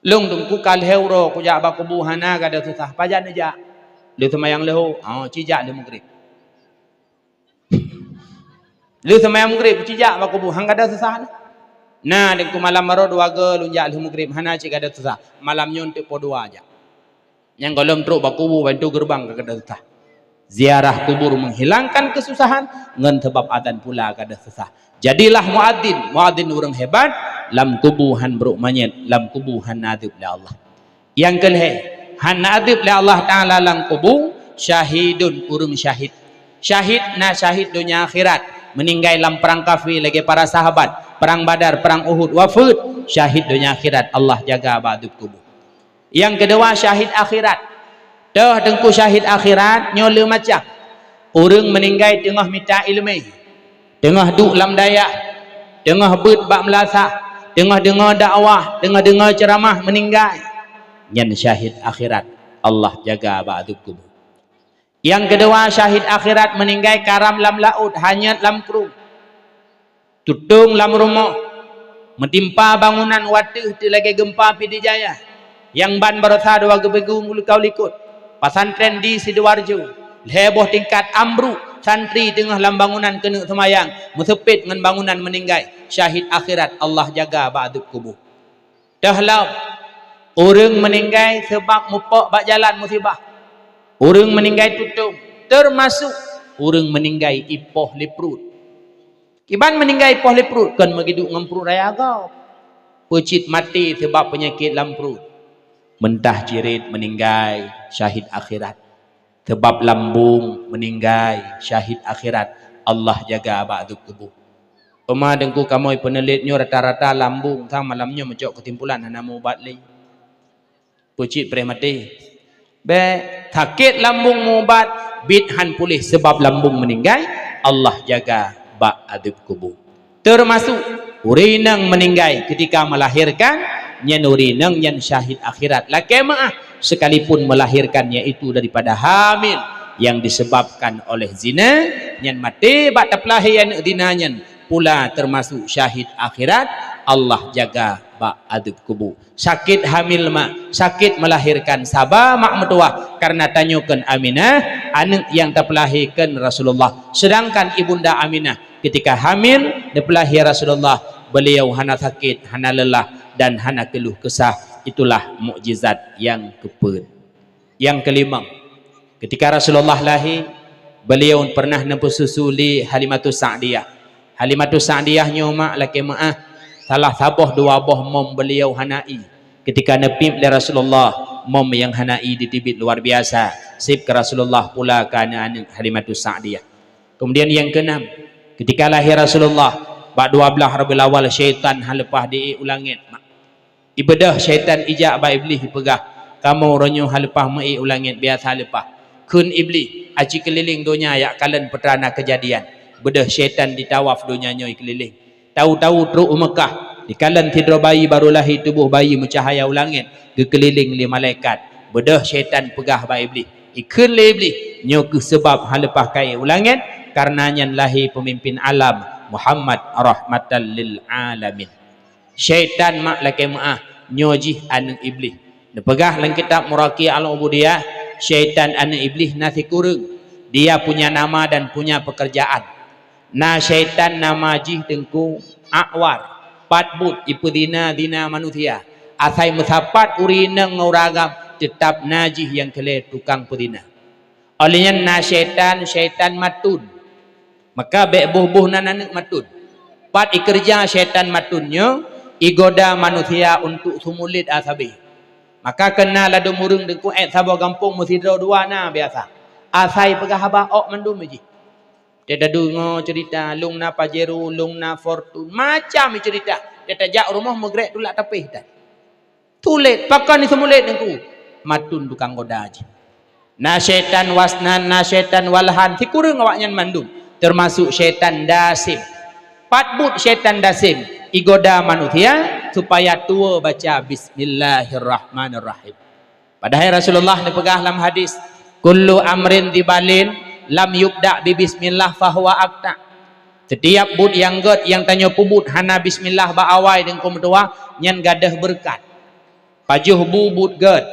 Lôn teungku ka lhèe uroe kujak bak kubu hana gadôh susah. Pajan neujak? Lheuh seumayang leuhô, oh, ci jak lheuh meugrib. Lheuh seumayang meugrib, ci jak bak kubu, han gadôh susah na. Na, teungku malam baroe dua goe lôn jak lheuh meugrib, hana cit gadôh susah. Malam nyoe teuk po dua jak. Nyang gohlom trok bak kubu, ban pintoe geureubang ka gadôh susah. Ziarah kubur menghilangkan kesusahan, ngon sabab azan pula gadôh susah. Jadilah muadzin, muadzin ureuëng hebat, lam kubu han brok manyét, lam kubu han na adeueb lé Allah. Nyang keulhèe, han na adeueb lé Allah Taala lam kubu, syahidun, ureuëng syahid. Syahid na syahid donya akhirat, meuninggai lam prang kafé lagèe para sahabat, prang Badar, prang Uhud, wafeuet, syahid donya akhirat, Allah jaga bak adeueb kubu. Nyang keudua, syahid akhirat. Toh teungku, syahid akhirat nyoe le macam. Ureuëng meuninggai teungoh mita iéleumé, teungoh duek lam dayah, teungoh beuet bak meulasah, teungoh deungoe dakwah, teungoh deungoe ceuramah, meuninggai. Nyan syahid akhirat, Allah jaga bak adeueb kubu. Nyang keudua, syahid akhirat meuninggai karam lam laôt, hanyot lam krueng, tutong lam rumoh, meutimpa bangunan wateuh teu lagée geumpa Pidie Jaya. Nyang ban baroesa dua geubeugu likot, pesantren di Sidoarjo, lhée boh tingkat ambruk, santri teungoh lam bangunan keuneuk seumayang, meuseupet ngon bangunan meuninggai, syahid akhirat, Allah jaga bak adeueb kubu. Teuh lom, ureuëng meuninggai sabab mupok bak jalan musibah. Ureuëng meuninggai tutong, teumasuk ureuëng meuninggai ipoh lé pruet. Kiban meuninggai ipoh lé pruet, kon meugiduek ngon pruet raya gob. Peucit maté sabab peunyakét lam pruet. Meuntaha cirit meuninggai, syahid akhirat. Sabab lambong meuninggai, syahid akhirat, Allah jaga bak adeueb kubu. Teuma deungku kamoe peuneulit nyoe rata-rata lambong sang malam nyoe meucok keusimpulan hana meuubat lé. Peucit preh maté. Bék sakét lambong meuubat, biet han puléh sabab lambong meuninggai, Allah jaga bak adeueb kubu. Teumasuk ureuëng inong meuninggai keutika meulahirkan, nyan ureuëng inong nyan syahid akhirat. Lakée meuáh, sekalipun meulahirkan yaitu daripada hamil yang disebabkan oleh zina, nyan maté bak tapeulahé aneuëk zina nyan pula teumasuk syahid akhirat, Allah jaga bak adeueb kubu. Sakét hamil mak, sakét meulahirkan, saba mak meutuwah, kareuna tanyoe kon Aminah, aneuëk nyang tapeulahé kon Rasulullah. Seudangkan Ibunda Aminah keutika hamil neupeulahé Rasulullah, beuliau hana sakét, hana leulah, dan hana keuluh keusah. Itulah mukjizat nyang keupeuet. Nyang keulimong, keutika Rasulullah lahé, beuliau peureunah neupeususu lé Halimatus Sa'diyah. Halimatus Sa'diyah nyoe mak lakée meuáh, salah saboh dua boh mom beuliau hana ié. Keutika neupiep lé Rasulullah, mom nyang hana ié diteubiet luar biasa, seb keu Rasulullah pula keu aneuëk-aneuëk Halimatus Sa'diyah. Keumudian nyang keunam, keutika lahé Rasulullah, bak dua blaih Rabiul Awal, syaitan han leupah di-ék u langét mak. Ibeudôh syaitan ijak bak Iblih ipeugah, "Kamoe uroe nyoe han leupah meu-ék u langét, biasa leupah. Kheun Iblih, aci keulileng donya jak kalon peue teuma na keujadian." Beudôh syaitan jitawaf donya nyoe ikeulileng. Tahu-tahu trok u Meukah, dikalon sidroe bayi barô lahé, tuboh bayi meucahya u langét, geukeulileng lé malaikat. Beudôh syaitan peugah bak Iblih, ikheun lé Iblih, "Nyoe kheueh seubab han leupah ka ék u langét, kareuna nyan lahé peumimpin alam, Muhammad rahmatan lil alamin." Syaitan mak lakée meuáh, nyoe jih aneuëk Iblih. Neupeugah lam kitab Maraqi Al-Ubudiyah, syaitan aneuëk Iblih na sikureueng. Dia punya nama dan punya pekerjaan. Na syaitan nama jih Teungku Akwar, pat buet ipeuzina-zina manusia. Asai meusapat ureuëng inong ngon ureuëng agam, teutab na jih nyang keu lhée tukang peuzina. Óh lheueh nyan na syaitan, syaitan matun. Maka bék boh-boh nan aneuëk matun. Pat ikeureuja syaitan matun nyoe, igoda manusia untuk seumulét sabe. Maka keu na ladôm ureuëng Teungku, ék saboh gampông meusidroe dua na biasa. Asai peugah haba ôk mandum jih. Teudeungoe ceurita, lôn na Pajero, lôn na Fortuner, macam ceurita. Teutajak u rumoh meugrek tulak tapéh tan. Tulét, pakon seumulét Teungku? Matun tukang goda jih. Na syaitan wasnan, na syaitan walhan, sikureueng awaknyan mandum, teumasuk syaitan dasim. Pat buet syaitan dasim, igoda manusia supaya tuwoe baca bismillahirrahmanirrahim. Padahai Rasulullah neupeugah lam hadis, "Kullu amrin dzibalin lam yubda bi bismillah fahuwa aqta." Setiap buet nyang gét nyang tanyoe peubuet hana bismillah bak awai Teungku meutuwah, nyan gadôh beureukat. Pajoh bu buet gét,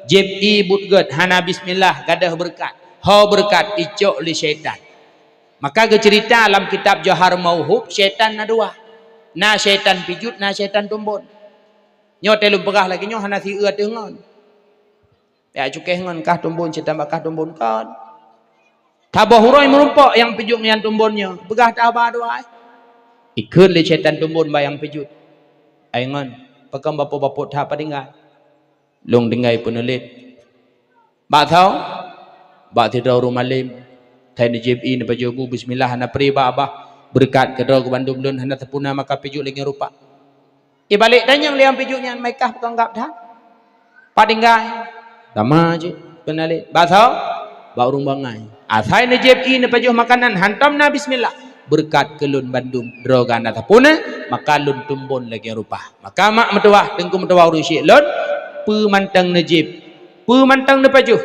jieb ié buet gét, hana bismillah, gadôh beureukat. Ho beureukat icok lé syaitan. Maka geuceurita lam kitab Johar Mauhub, syaitan na dua. Na syaitan pijuet, na syaitan tumbon. Nyoe teuh lôn peugah lagée nyoe hana sieu ateueh ngon. Ya cukéh ngon kah tumbon, syaitan bak kah tumbon kon. Saboh uroe meurumpok nyang pijuet ngon nyang tumbon nyoe, peugah taba dua ai. Ikheun lé syaitan tumbon bak nyang pijuet. Ai ngon, pakon bapot-bapot that pat tinggai. Lôn tinggai peuneulit. Bak thao, bak sidroe ureuëng malem, thai neujieb ié neupajoh bu, bismillah hana pri bak babah, beureukat keudroe keu bandum lôn hana teupuna maka pijuet lagée rupa. Ibalek tanyong lé nyang pijuet nyan, "Meukah peukong gab that?" Pat tinggai. Sama jih peuneulit. Bak thao, bak ureuëng bangai. Asai neujieb ié neupajoh makanan, hantom na bismillah. Beureukat keu lôn bandum, droe gata teupuna, maka lôn tumbon lagée rupa. Maka mak meutuwah, Teungku meutuwah ureuëng syik lôn, peue mantong neujieb, peue mantong neupajoh,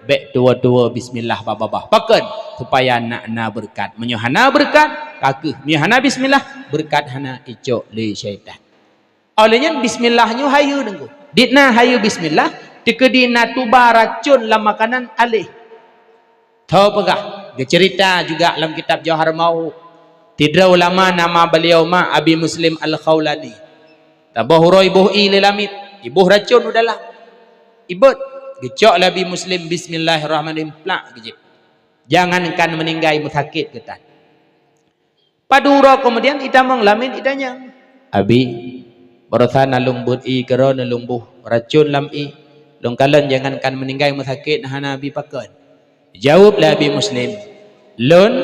Bék tuwo-tuwo bismillah bak babah. Pakon? Supaya nak na beureukat. Meunyoe hana beureukat, ka kheueh. Meunyoe hana bismillah, beureukat hana, icok lé syaitan. Oleh nyan bismillah nyoe hayeue deungoe. Di na hayeue bismillah, teukeudi na tuba racon lam makanan aléh. Tho peugah, geuceurita juga lam kitab Jauhar Ma'uq. Sidroe ulama nama beliau ma Abi Muslim Al-Khaulani. Taboh uroe iboh ie lé lamiet, iboh racon u dalam. Ibot, geucok lé Abi Muslim, "Bismillahirrahmanirrahim," plak geujieb. Jangankan meuninggai, meusakét geutan. Padum uroe keumudian itamong lamiet itanyong, "Abi, barosan na lôn beuet ie keudroe, na lôn boh racon lam ie. Lôn kalon jangankan meuninggai, meusakét hana Abi pakon." Jaweueb lé Abi Muslim, "Lôn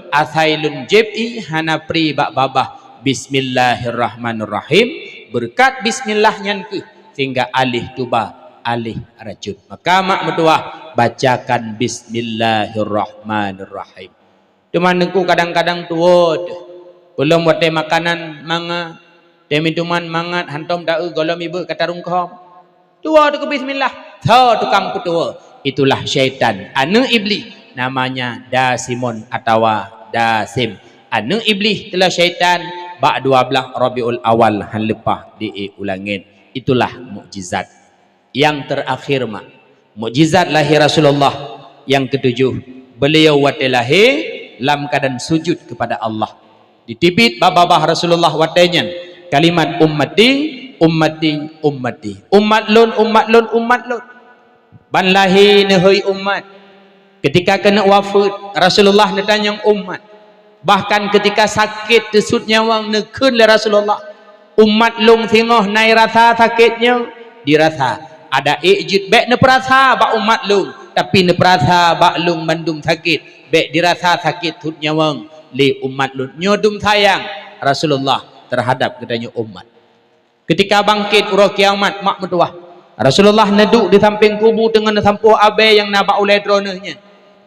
asai lôn jieb ie hana pri bak babah Bismillahirrahmanirrahim, beureukat bismillah nyan kheueh sehingga aléh tuba, aléh racon." Maka mak meutuwah, bacakan Bismillahirrahmanirrahim. Teuma Teungku kadang-kadang tuwo teuh. Peulom watée makanan mangat, teuminuman mangat, hantom taeu gohlom ibeuet ka tarungkông. Tuwo teuh keu bismillah, tho tukang peutuwo. Itulah syaitan, aneuëk Iblih, namanya Dasimon atawa Dasim. Aneuëk Iblih teuh syaitan bak dua blaih Rabiul Awal han leupah di u langét. Itulah mukjizat. Nyang teurakhir mak, mukjizat lahé Rasulullah nyang keutujoh, beliau watée lahé lam keuadaan sujud keupada Allah. Diteubiet bak babah Rasulullah watée nyan kalimat, "Ummati, ummati, ummati." Umat lôn, umat lôn, umat lôn. Ban lahé neuhôi umat. Keutika keuneuk wafeuet, Rasulullah neutanyong umat. Bahkan keutika sakét teusut nyawöng neukheun lé Rasulullah, "Umat lôn singoh na rasa sakét nyoe?" Dirasa. Adak ék jeuet bék neupeurasa bak umat lôn, tapi neupeurasa bak lôn mandum sakét. Bék dirasa sakét sut nyawöng lé umat lôn. Nyoe dum sayang Rasulullah teuhadab geutanyoe umat. Keutika bangkét uroe kiamat mak meutuwah, Rasulullah neuduek di sampéng kubu teungoh neusampôh abée nyang na bak ulée droeneuh nyan.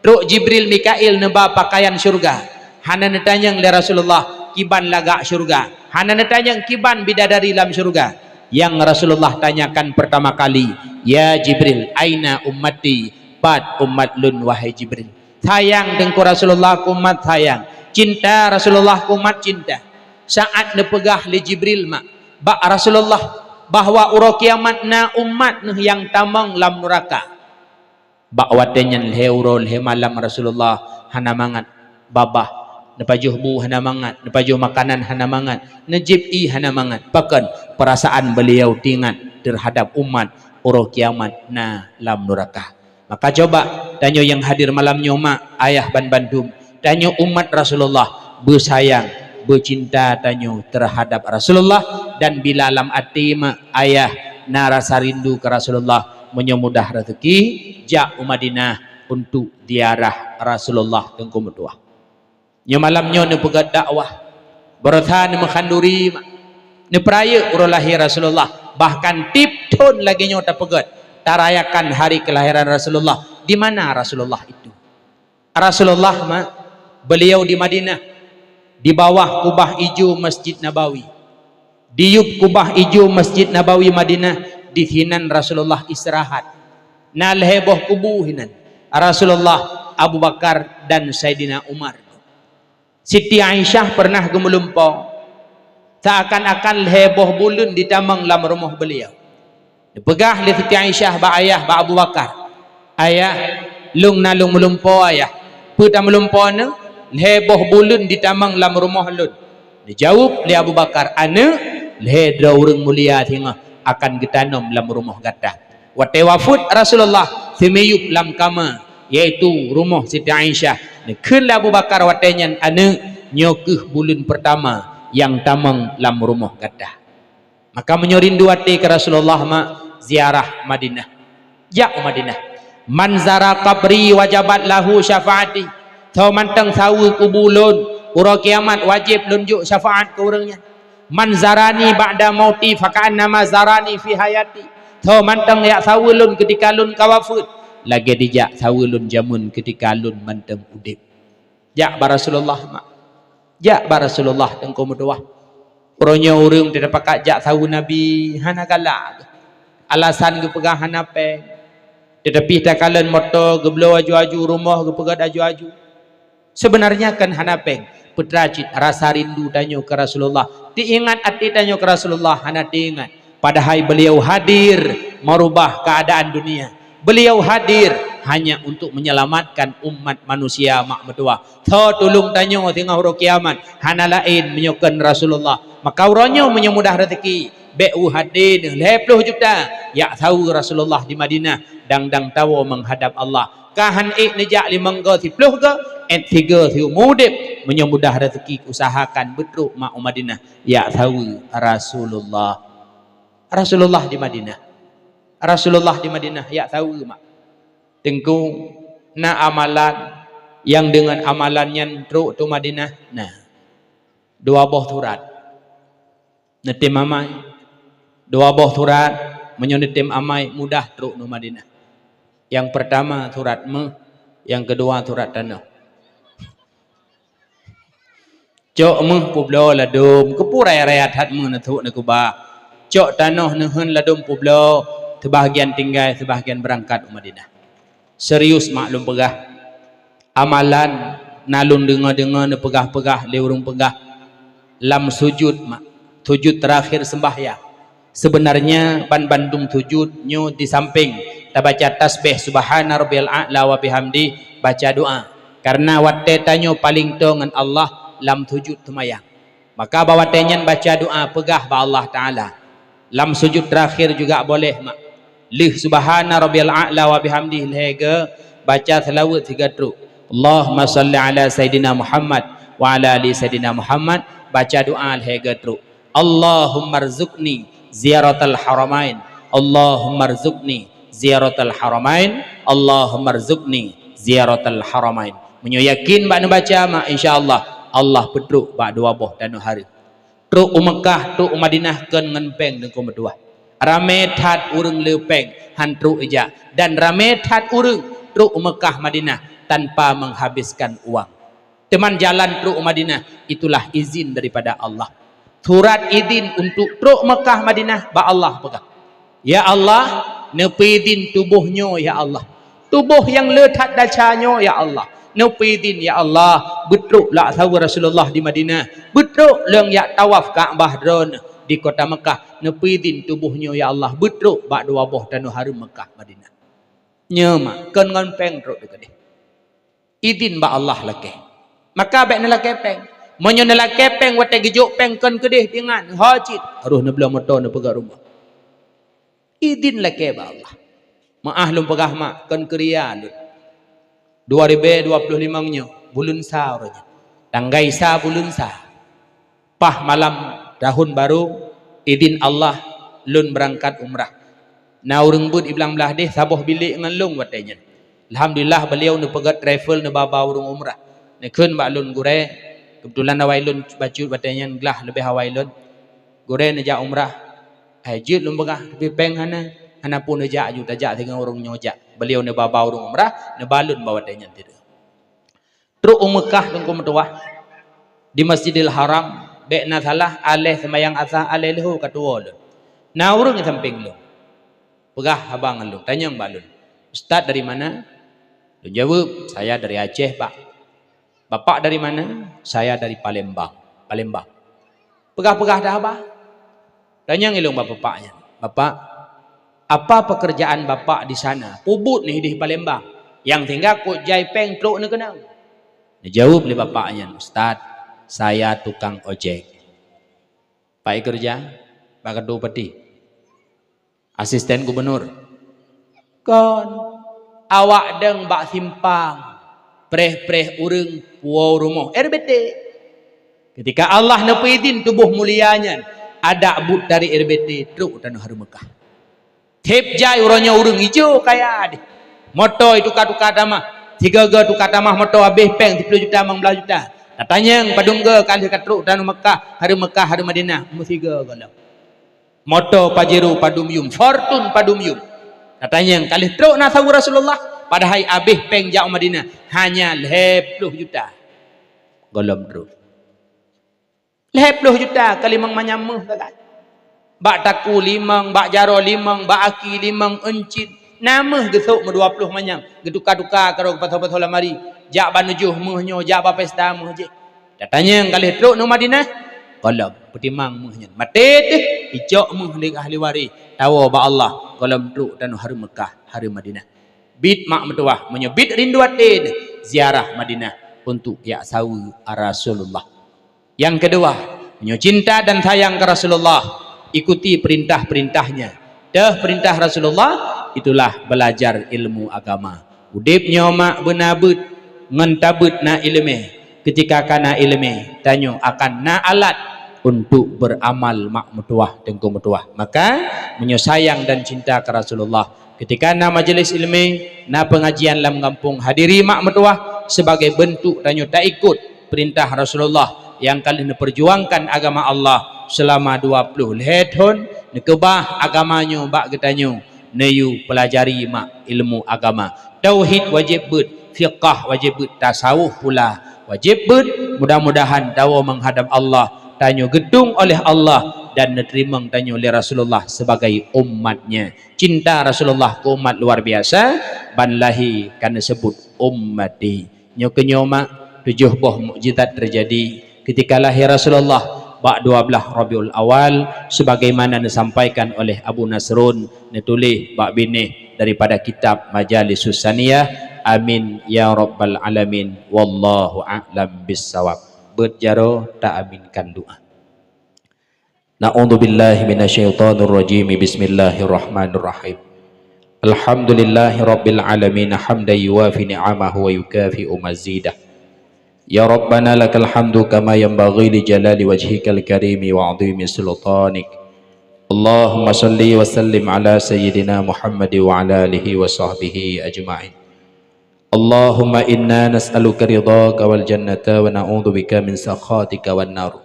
Trok Jibril Mikail neuba peukayan syeuruga. Hana neutanyong lé Rasulullah kiban lagak syeuruga. Hana neutanyong kiban bidadari lam syeuruga. Nyang Rasulullah tanyakan peurtama kali, "Ya Jibril, aina ummati? Pat umat lôn, wahai Jibril?" Sayang Teungku Rasulullah keu umat sayang. Cinta Rasulullah keu umat cinta. Saát neupeugah lé Jibril mak bak Rasulullah bahwa uroe kiamat na umat neuh nyang tamong lam nuraka. Bak watée nyan lhée uroe lhée malam Rasulullah hana mangat babah, neupajoh bu hana mangat, neupajoh makanan hana mangat, neujieb ie hana mangat. Pakon? Peurasaan beliau teuingat teuhadab umat uroe kiamat na lam nuraka. Maka coba tanyoe nyang hadir malam nyoe mak, ayah ban bandum, tanyoe umat Rasulullah beusayang, beucinta tanyoe teuhadab Rasulullah, dan bila lam até mak, ayah na rasa rindu keu Rasulullah, meunyoe mudah raseuki, jak u Madinah untuk ziarah Rasulullah Teungku meutuwah. Nyoe malam nyoe neupeugét dakwah, baroesa neumeuhanduri, neupeurayeuk uroe lahé Rasulullah, bahkan tiep thon lagée nyoe tapeugét, tarayakan hari kelahiran Rasulullah. Di mana Rasulullah itu? Rasulullah ma, beliau di Madinah, di bawah kubah ijo Masjid Nabawi. Di yup kubah ijo Masjid Nabawi Madinah, di sinan Rasulullah istirahat. Na lhée boh kubu hinan, Rasulullah, Abu Bakar, dan Saidina Umar. Siti Aisyah pernah geumeulumpoe, seakan-akan lhée boh buleuen jitamong lam rumoh beliau. Neupeugah lé Siti Aisyah bak ayah, bak Abu Bakar, "Ayah, lôn na lôn meulumpoe, ayah." "Peue tameulumpoe neuh?" "Lhée boh buleuen jitamong lam rumoh lôn." Neujaweueb lé Abu Bakar, "Aneuëk, lhée droe ureuëng mulia singoh akan geutanom lam rumoh gata." Watée wafeuet Rasulullah, simiyueb lam kama, yaitu rumoh Siti Aisyah. Neukheun lé Abu Bakar watée nyan, "Aneuëk, nyoe kheueh buleuen peurtama nyang tamong lam rumoh gata." Maka meunyoe rindu até keu Rasulullah mak, ziarah Madinah. Jak u Madinah. "Man zara qabri wajabat lahu syafaati." Soe mantong saweue kubu lôn, uroe kiamat wajéb lôn jok syafaat keu ureuëng nyan. "Man zarani ba'da mauti faka'annama zarani fi hayati." Soe mantong jak saweue lôn keutika lôn ka wafeuet, lagée jijak saweue lôn jameun keutika lôn mantong udeb. Jak bak Rasulullah mak. Jak bak Rasulullah Teungku meutuwah. Uroe nyoe ureuëng teupakat jak saweue Nabi hana galak. Alasan geupeugah hana péng. Teutapi takalon moto geubloe aju-aju, rumoh geupeugét aju-aju. Seubeunarnya kan hana péng. Peue teuma cit rasa rindu tanyoe keu Rasulullah. Teuingat até tanyoe keu Rasulullah hana teuingat. Padahai beliau hadir merubah keadaan dunia. Beliau hadir hanya untuk menyelamatkan umat manusia mak meutuwah. Tho tulông tanyoe singoh uroe kiamat hana laén meunyoe kon Rasulullah. Maka uroe nyoe meunyoe mudah rezeki, bék u haté neuh lhée ploh juta jak saweue Rasulullah di Madinah, dang-dang tawoe meuhadab Allah. Ka han ék neujak limong goe siploh goe, ék sigoe siumu udeb, meunyoe mudah rezeki usahakan beutrok mak u Madinah jak saweue Rasulullah. Rasulullah di Madinah. Rasulullah di Madinah jak saweue mak. Teungku, na amalan nyang deungon amalan nyan trok u Madinah? Na. Dua boh surat. Neutem amai. Dua boh surat, meunyoe neutem amai mudah trok u Madinah. Nyang peurtama surat méuh, nyang keudua surat tanoh. Cok méuh peubloe ladôm, keupeue raya-raya that méuh neusok neukeubah. Cok tanoh neuheun ladôm peubloe, seubahgian tinggai, seubahgian beurangkat u Madinah. Serius mak lôn peugah. Amalan na lôn deungoe-deungoe neupeugah-peugah lé ureuëng peugah lam sujut mak, sujut teurakhir seumbahyang. Seubeunarnya banbandum sujut nyoe disampéng tabaca tasbéh subhana rabbiyal a'la wa bihamdih, baca doa. Kareuna watée tanyoe paleng toe ngon Allah lam sujut seumayang. Maka bak watée nyan baca doa peugah bak Allah Taala. Lam sujut teurakhir juga boleh mak. Lheueh subhana rabbiyal a'la wa bihamdih lhée goe, baca seulaweuet sigoe trok. Allahumma shalli ala sayyidina Muhammad wa ala ali sayyidina Muhammad, baca doa lhée goe trok. Allahummarzuqni ziyaratal haramain. Allahummarzuqni ziyaratal haramain. Allahummarzuqni ziyaratal haramain. Meunyoe yakin bak neubaca mak, insya Allah, Allah peutrok bak dua boh tanoh hareuem. Trok u Meukah, trok u Madinah kon ngon péng teungku meutuwah. Ramé that ureuëng le péng han trok ijak, dan ramé that ureuëng trok u Meukah Madinah tanpa menghabiskan uang. Teuma jalan trok u Madinah, itulah izin daripada Allah. Surat izin untuk trok Meukah Madinah bak Allah peugah. Ya Allah, neupeuidin tuboh nyoe ya Allah. Tuboh nyang le that desya nyoe ya Allah. Neupeuidin ya Allah, beutrok lak saweue Rasulullah di Madinah. Beutrok lôn jak tawaf Ka'bah droeneuh di kota Meukah. Neupeuidin tuboh nyoe ya Allah, beutrok bak dua boh tanoh hareuem Meukah Madinah. Nyoe mak, kon ngon péng trok teuh keudeh. Idin bak Allah lakée. Maka bék neulakée péng. Meunyoe neulakée péng watée geujok péng kon keudeh, ingat, ho cit, harôh neubloe moto neupeugét rumoh. Idin lakée bak Allah. Meu'ah lôn peugah mak, kon keu ria lôn. Dua ribée dua ploh limong nyoe, buleuen sa uroe nyoe. Tanggai sa buleuen sa. Paih malam tahun baru, idin Allah, lôn beurangkat umrah. Na ureuëng beuet i blang blaih deh saboh bilék ngon lôn watée nyan. Alhamdulillah, beliau neupeugét travel neuba-ba ureuëng umrah. Neukheun bak lôn, "Gurée, keubeutulan awai lôn bacut watée nyan glah leubeh awai lôn. Gurée neujak umrah." "Hai, jeuet," lôn peugah, "tapi péng hana." "Hana peue, neujak aju, tajak singoh ureuëng nyoe jak." Beliau neuba-ba ureuëng umrah, neuba lôn bak watée nyan sidroe. Trok u Meukah teungku meutuwah, di Masjidil Haram, bék na salah, aléh seumayang asa, aléh leuhô ka tuwoe lôn. Na ureuëng di sampéng lôn. Peugah haba ngon lôn, tanyong bak lôn, "Ustaz dari mana?" Lôn jaweueb, "Saya dari Aceh, Pak." "Bapak dari mana?" "Saya dari Palembang." "Palembang." Peugah-peugah dah haba. Tanyong ilôn bak bapak nyan, "Bapak, apa pekerjaan Bapak di sana? Peue buet neuh ideh Palembang, nyang sehingga kok jai péng trok neuh keunoe?" Neujaweueb lé bapak nyan, "Ustaz, saya tukang ojek." "Pak keureuja?" "Bak kantô bupati." "Asisten gubernur?" "Kon. Awak dong bak simpang, preh-preh ureuëng puwoe rumoh, R B T." Ketika Allah neupeuidin tuboh mulia nyan, adak buet dari R B T trok u tanoh hareuem Meukah. Seb jai uroe nyoe ureuëng ijo kaya deh. Moto ituka-tuka tamah, sigoe-goe tuka tamah moto habéh péng siploh juta, limong blaih juta. Tatanyong padum goe ka lheueh ka trok u tanoh Meukah, hareuem Meukah, hareuem Madinah, meusigoe goe lom. Moto Pajero padum yum, Fortune padum yum. Tatanyong ka lheueh trok na saweue Rasulullah, padahai habéh péng jak u Madinah hanya lhée ploh juta. Gohlom trok. Lhée ploh juta ka limong manyam méuh sagai. Bak takue limong, bak jaroe limong, bak aki limong, euncit. Na meuh geusok meudua ploh manyam, geutuka-tuka keudroe geupasoe-pasoe lam ari, jak bak neujoh meuh nyoe, jak bak pesta meuh jih. Tatanyong ka lheueh trok nyoe Madinah, gohlom peutimang meuh nyan. Maté teuh, icok meuh lé ahli waréh, tawoe bak Allah, gohlom trok tanoh hareuem Meukah, hareuem Madinah. Biet mak meutuwah, meunyoe biet rindu até neuh, ziarah Madinah untuk jak saweue Rasulullah. Nyang keudua, meunyoe cinta dan sayang keu Rasulullah, ikuti peurintah-peurintah-Nya. Teuh peurintah Rasulullah, itulah beulajar ilmu agama. Udeb nyoe mak beuna beuet, ngon tabeuet na iéleumé. Keutika ka na iéleumé, tanyoe akan na alat untuk beuramal mak meutuwah, teungku meutuwah. Maka, meunyoe sayang dan cinta keu Rasulullah, keutika na majelis iéleumé, na peungajian lam gampông, hadiri mak meutuwah, sibagai beuntuk tanyoe taikot peurintah Rasulullah nyang ka lheueh neupeurjuangkan agama Allah seulama dua ploh lhée thon, neukeubah agama nyoe bak geutanyoe, neuyue peulajari mak ilmu agama. Tauhid wajéb beuet, fiqah wajéb beuet, tasawuf pula wajéb beuet. Mudah-mudahan tawoe meuhadab Allah, tanyoe geutueng oleh Allah dan neuteurimong tanyoe lé Rasulullah sibagai umat-Nya. Cinta Rasulullah keu umat luar biasa, ban lahé ka neuseubut ummati. Nyoe keuh nyoe mak, tujoh boh mukjizat teujadi keutika lahé Rasulullah bak dua blaih Rabiul Awal, sebagaimana neusampaikan oleh Abu Nasrun, neutuléh bak binéh daripada kitab Majalisus Saniyah. Amin ya rabbal alamin. Wallahu a'lam bissawab. Beuet jaroe ta aminkan doa. Na'udzubillahi minasyaitonirrajim. Bismillahirrahmanirrahim. Alhamdulillahirabbil alamin, hamdan yuwafi ni'amahu wa yukafi'u mazidah. Ya Rabbana lakal hamdu kama yanbaghi li jalali wajhikal karimi wa 'azimi sultanik. Allahumma shalli wa sallim ala sayyidina Muhammad wa ala alihi wa sahbihi ajma'in. Allahumma inna nas'aluka ridhaka wal jannata wa na'udzubika min sakhatika wan nar.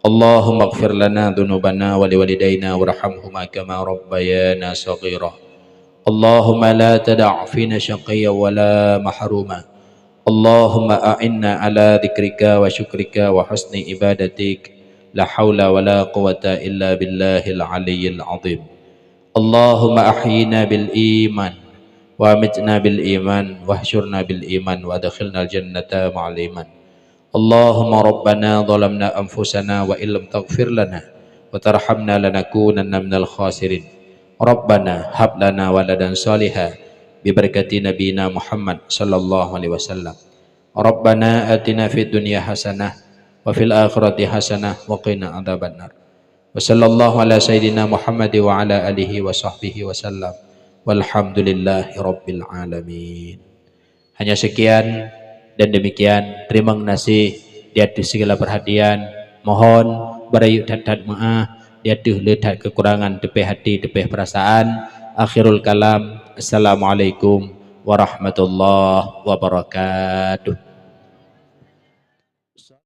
Allahumma ighfir lana dzunubana wa liwalidaina warhamhuma kama rabbayana shaghira. Allahumma la tada' fina syaqiyyan wa la mahruma. Allahumma a'inna ala dzikrika wa syukrika wa husni ibadatik. La haula wa la quwwata illa billahil aliyyil azim. Allahumma ahyina bil iman, wa amitna bil iman, wahsyurna bil iman, wa adkhilnal jannata ma'al iman. Allahumma rabbana zalamna anfusana wa illam taghfir lana wa tarhamna lanakunanna minal khasirin. Rabbana hab lana waladan shaliha bi barakati nabiyina Muhammad sallallahu alaihi wasallam. Rabbana atina fid dunya hasanah wa fil akhirati hasanah wa qina adzabannar. Wa sallallahu ala sayyidina Muhammad wa ala alihi wa sahbihi wa sallam. Walhamdulillahi rabbil alamin. Hanya sekian dan demikian. Teurimong gaséh di ateueh sigala peurhatian. Mohon beurayeuk that-that meu'ah di ateueh le that keukurangan teupéh hati, teupéh peurasaan. Akhirul kalam. Assalamualaikum warahmatullahi wabarakatuh.